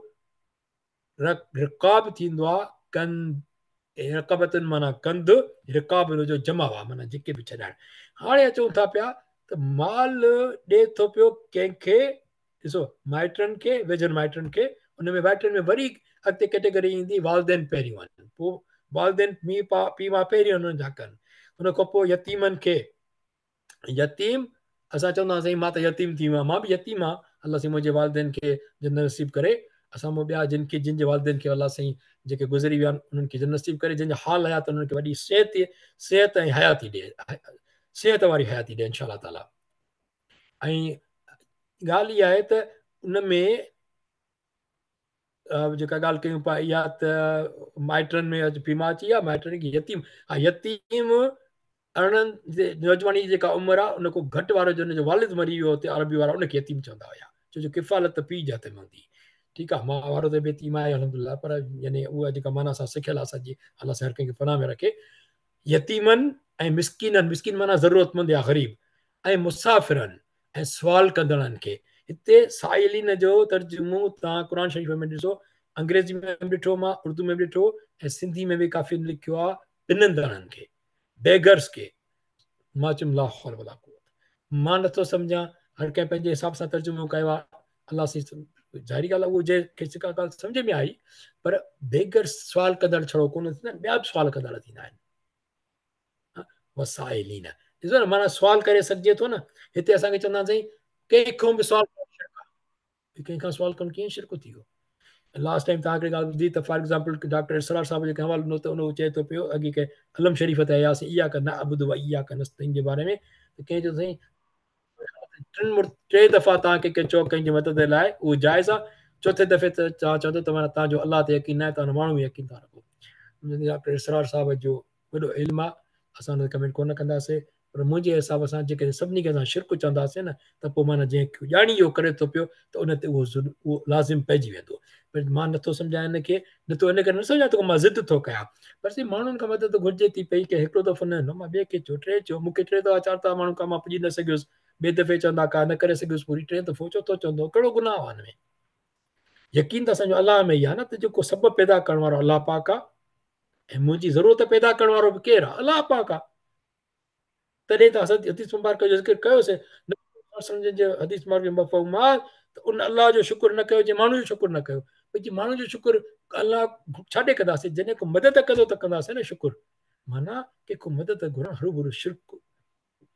रिकाब थींदो आहे कंध, रक़बतुनि माना कंध, रिकाब हुनजो जमा आहे माना जेके बि छॾाइण। हाणे अचूं था पिया त माल ॾिए थो पियो कंहिंखे? ॾिसो, माइटनि खे, वेझनि माइटनि खे। उन में माइटनि में वरी अॻिते कैटेगरी ईंदी, वालदेन पहिरियों आहिनि, पोइ वालदेन पीउ माउ पहिरियों हुननि जा कनि। उन खां पोइ यतीमनि खे, यतीम असां चवंदा आहियूं साईं मां त यतीम थी वियो आहियां, मां बि यतीम आहियां, अलाह साईं मुंहिंजे वालदेन खे जन्नत नसीब करे। असां मां ॿिया जिनखे जिन जे वालदेन खे अलाह साईं जेके गुज़री विया आहिनि उन्हनि खे जन्नत नसीब करे, जंहिंजा हाल हयात उन्हनि खे वॾी सिहत, सिहत ऐं हयाती ॾिए, सिहत वारी हयाती ॾिए इंशा अलाह ताला। ऐं ॻाल्हि इहा आहे त उन में जेका ॻाल्हि कयूं पिया इहा त माइटनि में अॼु पीउ माउ अची विया, माइटनि खे यतीम, हा यतीम 18 नौजवानी जी जेका उमिरि आहे उन खां घटि वारो जो हुनजो वालिद मरी वियो हुते अरबी वारा उनखे यतीम चवंदा हुया, छो जो किफ़ालत पीउ जे हथ में हूंदी। ठीकु आहे, माउ वारो त यतीम आहे अल्हम्दुलिल्लाह, पर यानी उहा जेका माना असां सिखियल आहे असांजी, अलाह साईं हर कंहिंखे पनाह में रखे। यतीमनि ऐं मिसकीननि, मिसकीन माना ज़रूरतमंद या ग़रीब, ऐं मुसाफ़िरनि ऐं सुवाल कंदड़नि खे। हिते साइलिन जो तर्जुमो तव्हां क़ुरान शरीफ़ में ॾिसो, अंग्रेज़ी में बि ॾिठो मां, उर्दू में बि ॾिठो ऐं सिंधी में बि काफ़ी लिखियो आहे, पिनंदड़नि खे, बेगर्स खे। मां चयुमि ला हौल वला कुव्वत, मां नथो सम्झां, हर कंहिं पंहिंजे हिसाब सां तर्जुमो कयो आहे। अलाह साईं ज़ाहिरी ॻाल्हि आहे उहो जंहिंखे जेका ॻाल्हि सम्झ में आई, पर बेगर सुवाल कंदड़ छड़ो कोन थींदा आहिनि, ॿिया बि सुवाल कंदड़ थींदा आहिनि। वसाइलीन ॾिसो न, माना सुवाल करे सघिजे थो न। हिते असांखे चवंदा साईं कंहिंखां बि सुवाल कंहिंखां सुवाल करणु कीअं शिरक थी वियो। लास्ट टाइम तव्हां हिकिड़ी ॻाल्हि ॿुधी त फॉर एग्ज़ाम्पल डॉक्टर इसरार साहब जेके हवालो ॾिनो त उन चए थो पियो अॻे कंहिं अलम शरीफ़ ते आयासीं इहा का नअबुदु व इय्याका नस्तईन जे बारे में, त कंहिं चयो साईं टे दफ़ा तव्हांखे कंहिं चओ कंहिंजी मदद लाइ उहो जाइज़ आहे। چوٿين دفعي ته توهان چوندؤ ته معنيٰ توهان جو الله تي يقين ناهي، توهان ماڻهو ۾ يقين ٿا رکو. ڊاڪٽر اسرار صاحب جو وڏو علم آهي، اسان ان تي ڪمينٽ ڪونه ڪنداسين، پر منهنجي حساب سان جيڪڏهن سڀني کي اسان شرڪ چونداسين نه ته پوء معنيٰ جنهن کي ڄاڻي اهو ڪري ٿو پيو ته ان تي اهو اهو لازم پئجي ويندو. پر مان نٿو سمجهان ان کي، نٿو ان ڪري نه سمجهان ته مان ضد ٿو ڪيان، پر سائين ماڻهن کان مدد گهرجي ٿي پئي ڪي هڪڙو دفعو نه نه مان ٻئي کي چيو، ٽي چيو، مون کي ٽي دفعا چار دفعا ماڻهن کان مان پڄي نه سگهيس، ٻئي دفعي چوندا ڪا نه ڪري سگهيس پوري، ٽئين دفعو چوٿون چوندو، ڪهڙو گناهه آهي ان ۾؟ يقين ته اسان جو الله ۾ ئي آهي نه ته جيڪو سڀ پيدا ڪرڻ وارو الله پاڪ آهي ۽ منهنجي ضرورت پيدا ڪرڻ وارو به ڪير آهي؟ الله پاڪ آهي. تڏهن ته اسان حديث مبارڪ جو ذڪر ڪيوسين سمجھن جي حديث مبارڪ جو مفهوم آهي ته ان الله جو شڪر نه ڪيو جنهن ماڻهو جو شڪر نه ڪيو. ڀئي جي ماڻهو جو شڪر الله ڇا ڏي ڪنداسين؟ جڏهن ڪو مدد ڪندو ته ڪنداسين نه شڪر. معنيٰ ڪنهن کان مدد گهرڻ هروڀرو شرڪ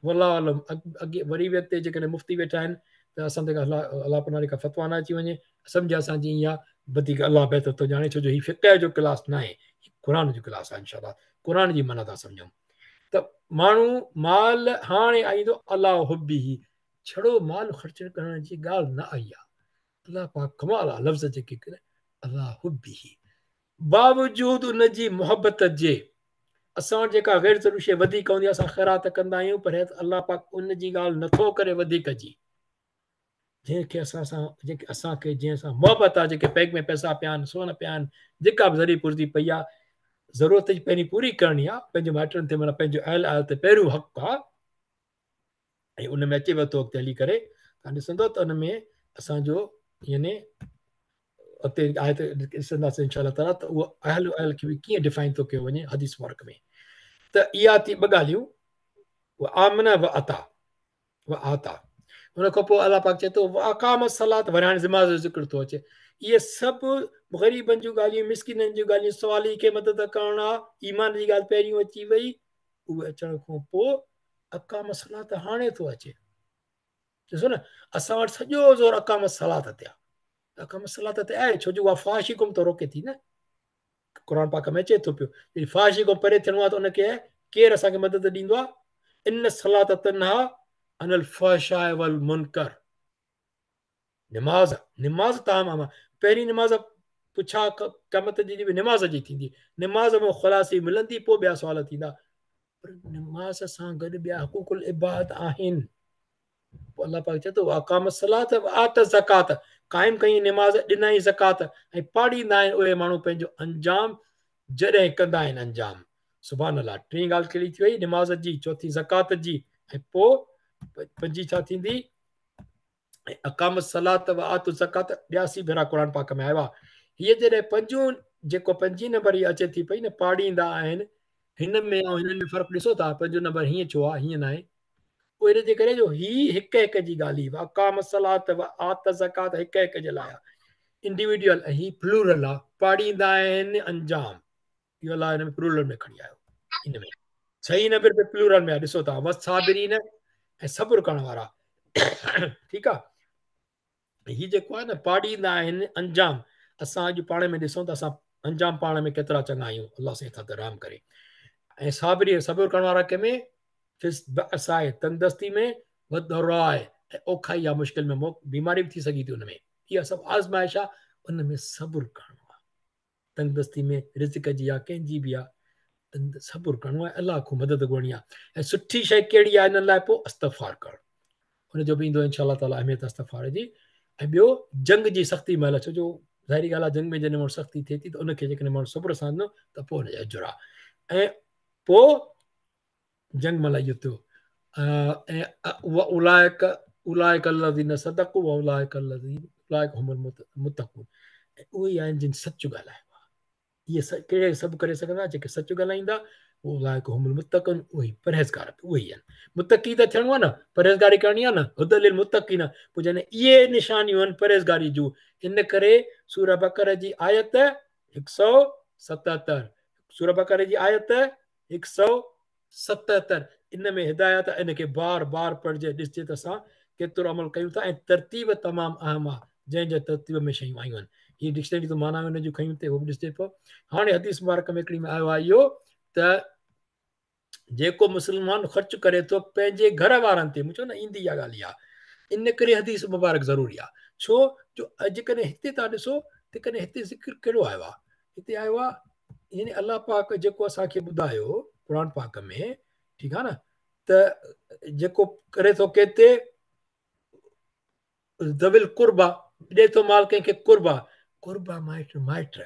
والله اعلم. اڳي وري به اڳتي جيڪڏهن مفتي ويٺا آهن ته اسان تي الله الله پناهه ڏي ڪا فتويٰ نه اچي وڃي. سمجھ اسان جي ائين آهي، وڌيڪ الله بهتر ٿو ڄاڻي، ڇو جو هي فقه جو ڪلاس ناهي، هي قرآن جو ڪلاس آهي. انشاء الله قرآن جي معنيٰ ٿا سمجھون ته ماڻهو مال هاڻي آئيندو الله حبه، ڇڙو مال خرچ ڪرڻ جي ڳالهه نه آئي آهي. الله پاڪ ڪمال آهي لفظ جيڪي ڪري الله حبه، باوجود ان جي محبت جي اسان وٽ جيڪا غير ضروري شيء وڌيڪ هوندي آهي اسان خيرات ڪندا آهيون، پر الله پاڪ ان جي ڳالهه نٿو ڪري وڌيڪ جي، جنهن کي اسان سان جيڪي اسان کي جنهن سان محبت آهي، جيڪي بينڪ ۾ پئسا پيا آهن، سون پيا آهن، جيڪا به ذري پرزي پئي آهي، ضرورت جي پهرين پوري ڪرڻي آهي پنهنجي مائٽن تي، معنيٰ پنهنجو اهل عيال تي پهريون حق آهي ۽ ان ۾ اچي ويو ٿو اڳتي هلي ڪري توهان ڏسندو ته ان ۾ اسان جو يعني اڳتي آيت ڏسنداسين انشاء الله تعاليٰ ته اهو اهل عيال کي به ڪيئن ڊفائن ٿو ڪيو وڃي حديث مبارڪ ۾. ته اها ٿي ٻه ڳالهيون، وآمن وعطا وآتا. ان کان پوء الله پاڪ چئي ٿو واقام الصلاة، وري هاڻي نماز جو ذڪر ٿو اچي. اهي سڀ غريبن جون ڳالهيون، مسڪينن جون ڳالهيون، سوالي کي مدد ڪرڻ آ، ايمان جي ڳالهه پهريون اچي وئي، اهي اچڻ کان پوء اقام الصلاة هاڻي ٿو اچي. ڏسو نه اسان وٽ سڄو زور اقام الصلاة تي آ، اقام الصلاة تي آهي ڇو جو اها فحاشي کان ته روڪي ٿي نه، قرآن پاڪ ۾ اچي ٿو پيو جڏهن فحاشي کان پري ٿيڻو آهي ته ان کي ڪير اسان کي مدد ڏيندو آهي؟ ان الصلاة تنها عن الفحشاء والمنڪر. نماز، نماز تمام اهم آهي. پهرين نماز پڇا قيامت جي ڏينهن نماز جي ٿيندي، نماز مان خلاصي ملندي پوء ٻيا سوال ٿيندا، پر نماز سان گڏ ٻيا حقوق العباد آهن. پوء الله پاڪ چئي ٿو واقام الصلاة وآت الزڪاة، قائم ڪئي نماز، ڏنائين زڪوات، ۽ پاڙيندا آهن اهي ماڻهو پنهنجو انجام جڏهن ڪندا آهن انجام. سبحان الله، ٽين ڳالهه ڪهڙي ٿي وئي؟ نماز جي، چوٿين زڪوات جي، ۽ پوء پنجين ڇا ٿيندي؟ ۽ اقام الصلاة وآت الزڪاة 82 ڀيرا قرآن پاڪ ۾ آيو آهي. هيء جڏهن پنجون جيڪو پنجين نمبر هي اچي ٿي پئي نه پاڙيندا آهن، هن ۾ ۽ هنن ۾ فرق ڏسو ٿا، پنجون نمبر هيئن ڇو آهي هيئن ناهي؟ اهو ان جي ڪري جو هي هڪ هڪ جي ڳالهه هئي، واقام الصلاة وآت الزڪاة هڪ هڪ جي لاء آهي انڊيويڊيول، ۽ هي پلورل آهي پاڙيندا آهن انجام، اهو الله هن ۾ پلورل ۾ کڻي آيو، ان ۾ صحيح نمبر به پلورل ۾ آهي، ڏسو ٿا والصابرين ۽ صبر ڪرڻ وارا، ٺيڪ آهي. هي جيڪو آهي نه پاڙيندا آهن انجام، اسان اڄ پاڻ ۾ ڏسون ته اسان انجام پاڻ ۾ ڪيترا چڱا آهيون، الله سائين اسان تي رحم ڪري. ۽ صابري صبر ڪرڻ وارا ڪنهن ۾ فس بأساء تنگدستي ۾ والضراء ۽ اوکائي يا مشڪل ۾ بيماري به ٿي سگهي ٿي ان ۾ اها سڀ آزمائش آهي ان ۾ صبر ڪرڻو آهي. تنگدستي ۾ رزق جي آ ڪنهن جي به آ صبر ڪرڻو آهي، الله کان مدد گهرڻي آهي ۽ سٺي شيء ڪهڙي آهي انهن لاء پوء استغفار ڪرڻ، ان جو به ايندو انشاء الله تعالي اهميت استغفار جي. ۽ ٻيو جنگ جي سختي مهل، ڇو جو ظاهري ڳالهه آهي جنگ ۾ جڏهن ماڻهو سختي ٿئي ٿي ته ان کي جيڪڏهن ماڻهو صبر سان ڏنو ته پوء ان جو اجر آهي. ۽ پوء جنگ مهل اهو ٿيو ۽ اولئڪ اولئڪ الذين صدقوا واولئڪ الذين اولئڪ هم المتقون، ۽ اهي ئي آهن جن سچ ڳالهايو آهي. اهي ڪهڙي سڀ ڪري سگهندا جيڪي سچ ڳالهائيندا، اولئڪ هم المتقون، اهي ئي پرهيزگار به اهي ئي آهن. متقي ته ٿيڻو آهي نه، پرهيزگاري ڪرڻي آهي نه، هدى للمتقين، پوء جڏهن اهي نشانيون آهن پرهيزگاري جون، ان ڪري سوره بقره جي آيت 177، سوره بقره جي آيت 177 ان ۾ هدايت آهي، ان کي بار بار پڙهجي ڏسجي ته اسان ڪيترو عمل ڪيون ٿا ۽ ترتيب تمام اهم آهي جنهن جنهن ترتيب ۾ شيون آيون آهن. هي ڊڪشنري تون معنيٰ ان جون کنيون ٿي اهو به ڏسجي پيو. هاڻي حديث مبارڪ ۾ هڪڙي ۾ آيو آهي اهو ته جيڪو مسلمان خرچ ڪري ٿو پنهنجي گهر وارن تي، مون چيو نه ايندي اها ڳالهه اها، ان ڪري حديث مبارڪ ضروري آهي، ڇو جو جيڪڏهن هتي توهان ڏسو ته ڪڏهن هتي ذڪر ڪهڙو آيو آهي؟ هتي آيو آهي يعني الله پاڪ جيڪو اسان کي ٻڌايو قرآن پاڪ ۾ ٺيڪ آهي نه ته جيڪو ڪري ٿو ڪيتي ذوي القربا ڏي ٿو مال ڪنهن کي قربا قربا مائٽ مائٽ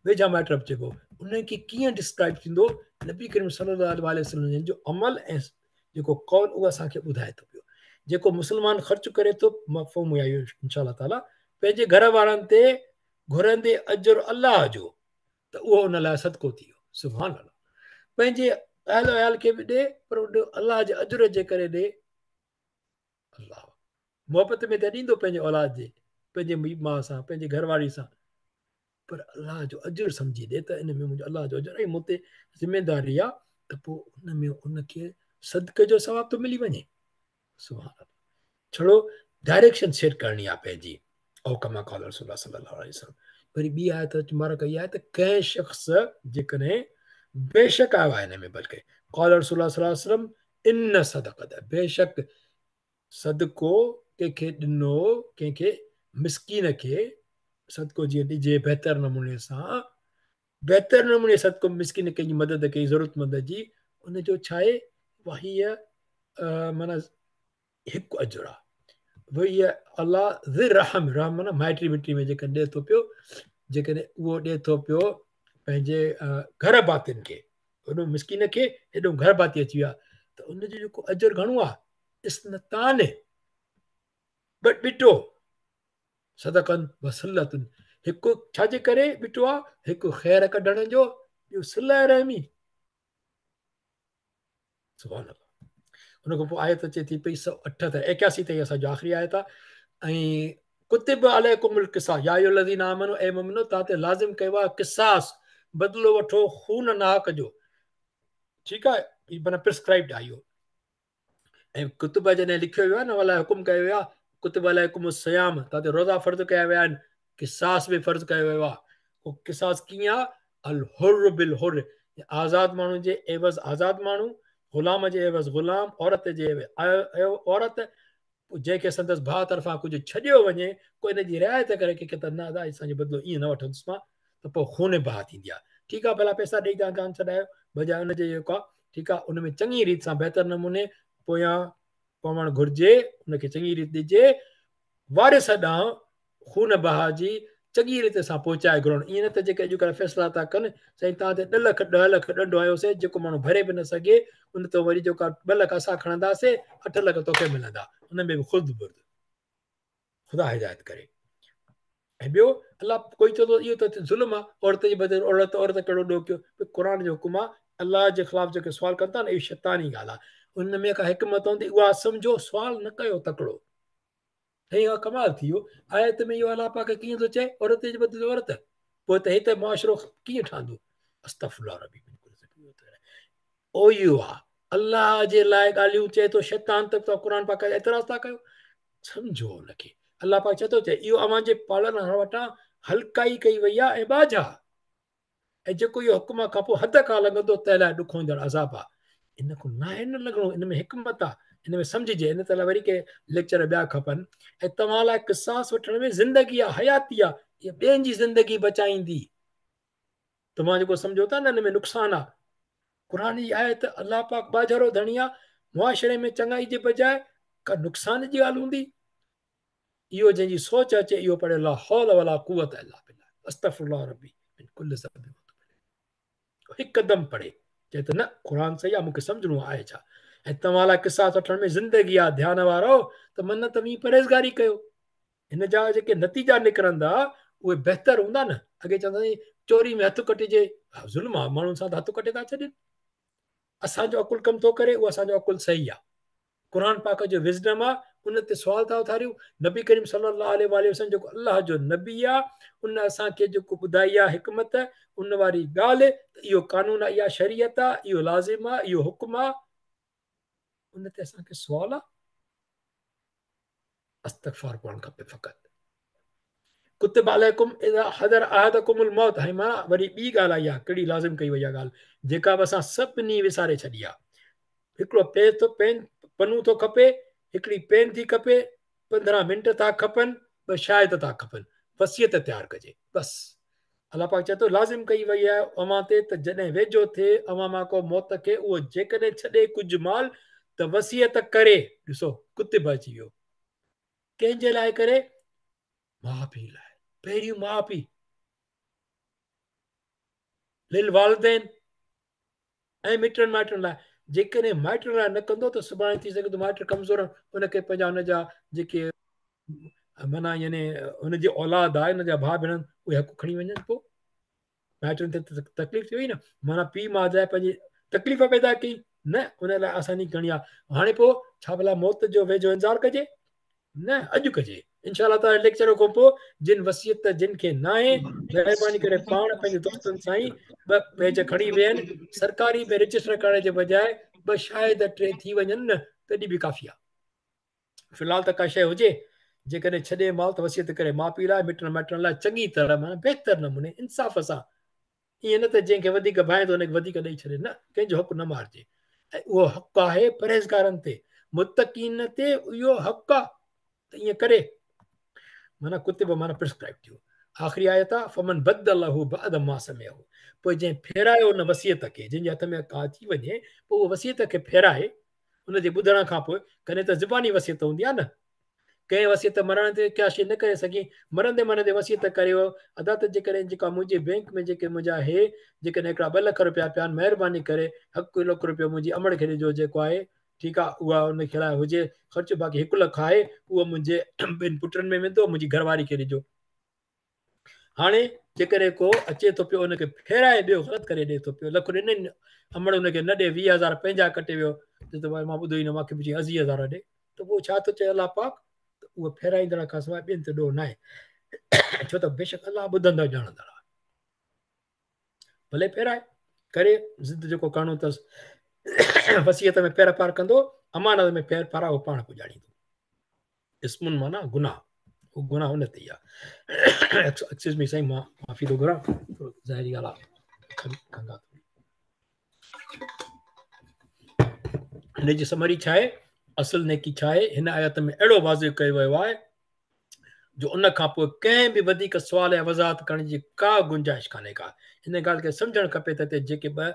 ويجها مائٽ به چئبو انهن کي ڪيئن ڊسڪرائب ٿيندو نبي ڪريم صلي الله عليه وسلم جن جو عمل ۽ جيڪو قول اهو اسان کي ٻڌائي ٿو پيو جيڪو مسلمان خرچ ڪري ٿو مفهوم اهو انشاء الله تعالي پنهنجي گهر وارن تي گهرندي اجر الله جو ته اهو ان لاء صدقو ٿي ويو سبحان الله پنهنجي اهل عيال کي به ڏي پر الله جي اجر جي ڪري ڏي الله محبت ۾ ته ڏيندو پنهنجي اولاد جي پنهنجي ماء سان پنهنجي گهر واري سان پر الله جو اجر سمجهي ڏي ته ان ۾ منهنجو الله جو اجر ۽ مون تي ذميداري آ ته پوء ان ۾ ان کي صدقي جو ثواب ٿو ملي وڃي سبحان الله ڇڙو ڊائريڪشن سيٽ ڪرڻي آ پنهنجي او ڪما قال رسول الله صلي الله عليه وسلم وري ٻي آيت مبارڪ اها آهي ته ڪنهن شخص جيڪڏهن بيشڪ آيو آهي هن ۾ بلڪه قال رسول الله صلي الله عليه وسلم ان صدقه بيشڪ صدقو ڪنهن کي ڏنو، ڪنهن کي مسڪين کي صدقو جيئن ڏجي بهتر نموني سان، بهتر نموني صدقو مسڪين ڪنهن جي مدد ڪئي ضرورتمند جي، ان جو ڇا آهي وهي معنيٰ هڪ اجر آهي. وهي الله ذي رحم، رحم معنيٰ مائٽي مٽي ۾ جيڪڏهن ڏئي ٿو پيو، جيڪڏهن اهو ڏئي ٿو پيو پنهنجي گهر ڀاتين کي، هوڏو مسڪين کي هيڏو گهر ڀاتي اچي ويا ته ان جو جيڪو اجر گهڻو آهي اثنتان ٻه ٻٽو صدقن وصلتن هڪ ڇا جي ڪري ٻٽو آ هڪ خير ڪڍڻ جو ٻيو صله رحمي سبحان الله ان کان پوء آيت اچي ٿي پئي 178 81 تائين اسان جو آخري آيت آ ۽ ڪتب عليڪم القصاص يا ايها الذين آمنوا اي مؤمنو توهان تي لازم ڪيو آ قصاص بدلو وٺو خون ناحق جو ٺيڪ آ هي معنيٰ پرسڪرائبڊ آ اهو ۽ ڪتب جڏهن لکيو ويو آهي نه الله حڪم ڪيو ويو آهي ڪتب عليڪم الصيام توهان تي روزا فرض ڪيا ويا آهن قصاص به فرض ڪيو ويو آهي اهو قصاص ڪيئن آهي الحر بالحر آزاد ماڻهو جي عيوض آزاد ماڻهو غلام جي عيوض غلام عورت جي عورت جنهن کي سندس ڀاء طرفان ڪجهه ڇڏيو وڃي ڪو ان جي رعايت ڪري ڪي ته نه ادا اسان جو بدلو ائين نه وٺندس مان ته پوء خون بها ٿيندي آهي ٺيڪ آهي ڀلا پئسا ڏئي تان جان ڇڏايو بجاء ان جي جيڪو آهي ٺيڪ آهي ان ۾ چڱي ريت سان بهتر نموني پويان پوڻ گهرجي ان کي چڱي ريت ڏجي وارث ڏانهن خون بها جي چڱي ريت سان پهچائي گهرڻ ائين نه ته جيڪي اڄڪلهه فيصلا ٿا ڪن سائين توهان تي ڏھ لک ڏھ لک ڏنڊ هنيوسي جيڪو ماڻهو ڀري به نه سگهي ان تان وري جيڪو ٻه لک اسان کڻنداسي اٺ لک توکي ملندا ان ۾ به خرد برد خدا هدايت ڪري ۽ ٻيو الله ڪوئي چوندو اهو ته ظلم آ عورت جي بدل عورت عورت ڪهڙو ڏوهه ڪيو قرآن جو حڪم آ الله جي خلاف جيڪي سوال ڪن ٿا نه اهو شيطاني ڳالهه آ ان ۾ ڪا حڪمت هوندي اها سمجهو سوال نه ڪيو تڪڙو هي اها ڪمال ٿي ويو آيت ۾ اهو الله پاڪ ڪيئن ٿو چئي عورت جي بدلي عورت پوء ته هي ته معاشرو ڪيئن ٺهندو استغفر الله ربي او اهو آ الله جي لاء ڳالهيون چئي ٿو شيطان ته توهان قرآن پاڪ تي اعتراض ٿا ڪيو سمجهو ان کي الله پاڪ ڇا ٿو چئي اهو اوهان جي پالڻهار وٽان هلڪائي ڪئي وئي آ ۽ ٻاجها ۽ جيڪو اهو حڪم کان پوء حد کان لنگهندو تنهن لاء ڏکوئيندڙ عذاب آهي. ان کان ناهي نه لنگهڻو، ان ۾ حڪمت آهي، ان ۾ سمجهجي، ان لاء وري ڪي ليڪچر ٻيا کپن ۽ توهان لاء قصاص وٺڻ ۾ زندگي آهي، حياتي آهي، اها ٻين جي زندگي بچائيندي. توهان جيڪو سمجهو ٿا نه ان ۾ نقصان آهي. قرآن جي آيت الله پاڪ ٻاجهارو ڌڻي آهي، معاشري ۾ چڱائي جي بجاء ڪا نقصان جي ڳالهه هوندي؟ اهو جنهن جي سوچ اچي اهو پڙهي لا حول ولا قوت الا بالله استغفر الله ربي من كل ذنب واتوب اليه هڪدم پڙهي چئي ته نه قرآن صحيح آ مونکي سمجهڻو آهي ڇا ۽ توهان لاء قصاص وٺڻ ۾ زندگي آ ڌيان وارو ته من توهين پرهيزگاري ڪيو هن جا جيڪي نتيجا نڪرندا اهي بهتر هوندا نه اڳي چوندا چوري ۾ هٿ ڪٽجي ظلم آ ماڻهن سان ته هٿ ڪٽي ٿا ڇڏين اسان جو عقل ڪم ٿو ڪري اهو اسان جو عقل صحيح آ قرآن پاڪ جو وزڊم آ ان تي سوال ٿا اٿاريون نبي ڪريم صلي الله عليه واٰله وسلم جيڪو الله جو نبي آ ان اسان کي جيڪو ٻڌائي آ حڪمت ان واري ڳالهه ته اهو قانون آ اها شريعت آ اهو لازم آ اهو حڪم آ ان تي اسان کي سوال آ استغفار پڙهڻ کپي فقط ڪتب عليڪم اذا حضر احدڪم الموت هي معنيٰ وري ٻي ڳالهه آئي آهي ڪهڙي لازم ڪئي وئي آهي ڳالهه جيڪا به اسان سڀني وساري ڇڏي آهي هڪڙو پين ٿو پين پنو ٿو کپي هڪڙي پين ٿي کپي 15 منٽ ٿا کپن ٻه شاهد ٿا کپن، وصيت تيار ڪجي بس. الله پاڪ چئي ٿو لازم ڪئي وئي آهي اوهان تي ته جڏهن ويجهو ٿئي اوهان مان ڪو موت کي اهو جيڪڏهن ڇڏي ڪجهه مال ته وصيت ڪري. ڏسو ڪتب اچي ويو. ڪنهن جي لاء ڪري؟ ماء پيء لاء. پهريون ماء پيء. للوالدين ۽ مٽن مائٽن لاء. جيڪڏهن مائٽن لاء نه ڪندو ته سڀاڻي ٿي سگهي ٿو مائٽ ڪمزور آهن ان کي پنهنجا ان جا جيڪي معنيٰ يعني ان جي اولاد آهي ان جا ڀاء ڀيڻ اهي حق کڻي وڃن پوء مائٽن تي تڪليف ٿي وئي نه معنيٰ پيء ماء جي پنهنجي تڪليف پيدا ڪئي نه ان لاء آساني ڪرڻي آهي هاڻي پوء ڇا ڀلا موت جو ويجهو انتظار ڪجي نه اڄ ڪجي انشاء الله تعالي ليڪچر کان پوء جن وصيت جن کي ناهي مهرباني ڪري پاڻ پنهنجي دوستن سان ئي ٻه پيج کڻي ويهن سرڪاري ۾ رجسٽر ڪرڻ جي بجاء ٻه شاهد ٽي ٿي وڃن نه تڏهن به ڪافي آهي في الحال ته ڪا شيء هجي جيڪڏهن ڇڏي مال ته وصيت ڪري ماء پيء لاء مٽن مائٽن لاء چڱي طرح معنيٰ بهتر نموني انصاف سان ائين نه ته جنهن کي وڌيڪ ڀانئين ٿو ان کي وڌيڪ ڏئي ڇڏي نه ڪنهن جو حق نه مارجي ۽ اهو حق آهي پرهيزگارن تي متقين تي اهو حق آهي ته ائين ڪري معنيٰ ڪتب معنيٰ پرسڪرائب ٿيو آخري آيت آ فمن بدله بعد ما سمعه پوء جنهن ڦيرايو ان وصيت کي جنهن جي هٿ ۾ ڪا اچي وڃي پوء اهو وصيت کي ڦيرائي ان جي ٻڌڻ کان پوء ڪڏهن ته زباني وصيت هوندي آهي نه ڪنهن وصيت مرڻ تي ڪا شيء نه ڪري سگهين، مرندي مرندي وصيت ڪريو ادا ته جيڪڏهن جيڪا منهنجي بينڪ ۾ جيڪي منهنجا هي جيڪڏهن هڪڙا ٻه لک روپيا پيا آهن مهرباني ڪري هڪ لک روپيو منهنجي امڙ کي ڏجو جيڪو آهي ٺيڪ آهي اها ان کي لاء هجي خرچ باقي هڪ لک آهي اهو منهنجي ٻن پٽن ۾ ويندو منهنجي گهر واري کي ڏجو. هاڻي جيڪڏهن ڪو اچي ٿو پيو ان کي ڦيرائي ٻيو غلط ڪري ڏئي ٿو پيو لک ڏنئي امڙ ان کي نه ڏي 20,000 پنهنجا ڪٽي ويو چئي ٿو مان ٻڌو ئي نه مان کي به چئي 80,000 ڏي ته پوء ڇا ٿو چئي الله پاڪ ته اهو ڦيرائيندڙ کان سواء ٻين تي ڏوهه ناهي ڇو ته بيشڪ الله ٻڌندڙ ڄاڻندڙ آهي ڀلي ڦيرائي ڪري ضد جيڪو ڪرڻو اٿس وصيت ۾ ڦير ڦار ڪندو امانت ۾ ڦير ڦار اهو پاڻ پڄاڻيندو اسمن معنيٰ گناهه اهو گناهه ان تي ئي آهي ايڪسڪيوز مي سائين مان معافي ٿو گهران ٿورو ظاهري ڳالهه آهي کنگا ٿوري هن جي سمري ڇا آهي اصل نيڪي ڇا آهي هن آيت ۾ اهڙو واضح ڪيو ويو آهي جو ان کان پوء ڪنهن به وڌيڪ سوال يا وضاحت ڪرڻ جي ڪا گنجائش ڪانهي ڪا هن ڳالهه کي سمجهڻ کپي ته هتي جيڪي ٻه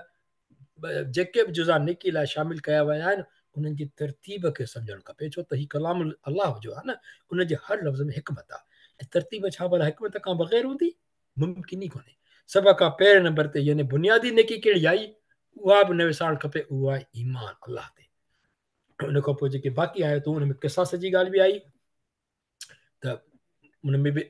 جيڪي به جزا نيڪي لاء شامل ڪيا ويا آهن انهن جي ترتيب کي سمجهڻ کپي ڇو ته هي ڪلام الله جو آهي نه ان جي هر لفظ ۾ حڪمت آهي ۽ ترتيب ڇا ڀلا حڪمت کان بغير هوندي ممڪن ئي ڪونهي سڀ کان پهرين نمبر تي يعني بنيادي نيڪي ڪهڙي آئي اها به نه وسارڻ کپي اهو آهي ايمان الله تي ان کان پوء جيڪي باقي آيتون ان ۾ قصاص جي ڳالهه به آئي ته ان ۾ به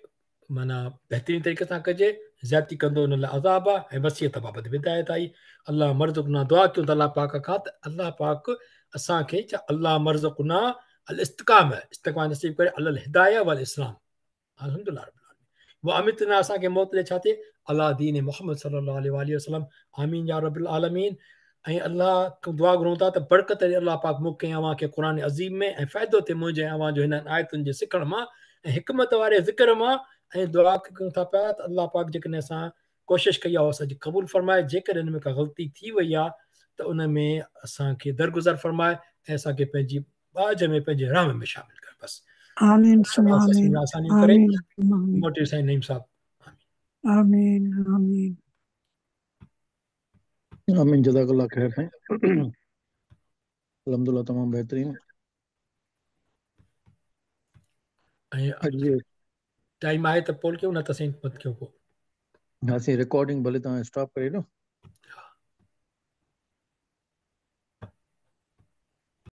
معنيٰ بهترين طريقي سان ڪجي زيادتي ڪندو ان لاء عذاب آهي ۽ وصيت بابت به هدايت آئي اللهم ارزقنا دعا ڪيون ته الله پاڪ کان ته الله پاڪ اسان کي ڇا اللهم ارزقنا الاستقامه استقامت نصيب ڪري علي الهدايه والاسلام الحمدلله رب العالمين وامتنا اسان کي موت ڏي ڇا تي علي دين محمد صلي الله عليه واله وسلم آمين يا رب العالمين ۽ الله کان دعا گهرون ٿا ته برڪت ڏي الله پاڪ مون کي ۽ اوهان کي قرآن عظيم ۾ ۽ فائدو ٿئي منهنجي ۽ اوهان جو هنن آيتن جي سکڻ مان ۽ حڪمت واري ذڪر مان ۽ دعا ڪيون ٿا پيا ته الله پاڪ جيڪڏهن اسان ڪوشش ڪئي آهي اسان جي قبول فرمائي جيڪڏهن ان ۾ ڪا غلطي ٿي وئي آهي ته ان ۾ اسان کي درگذر فرمائي ۽ اسان کي پنهنجي ٻاجهه ۾ پنهنجي رحم ۾ شامل ڪري بس آمين ثم آمين آسانيون ڪري آمين موٽي سائين نعيم صاحب آمين آمين آمين جزاڪ الله خير سائين الحمدلله تمام بهترين ۽ اڄ جي ٽائيم آهي ته پول ڪيو نه ته سائين مت ڪيو پو ها سائين رڪارڊنگ ڀلي توهان اسٽاپ ڪري ڏيو. ها.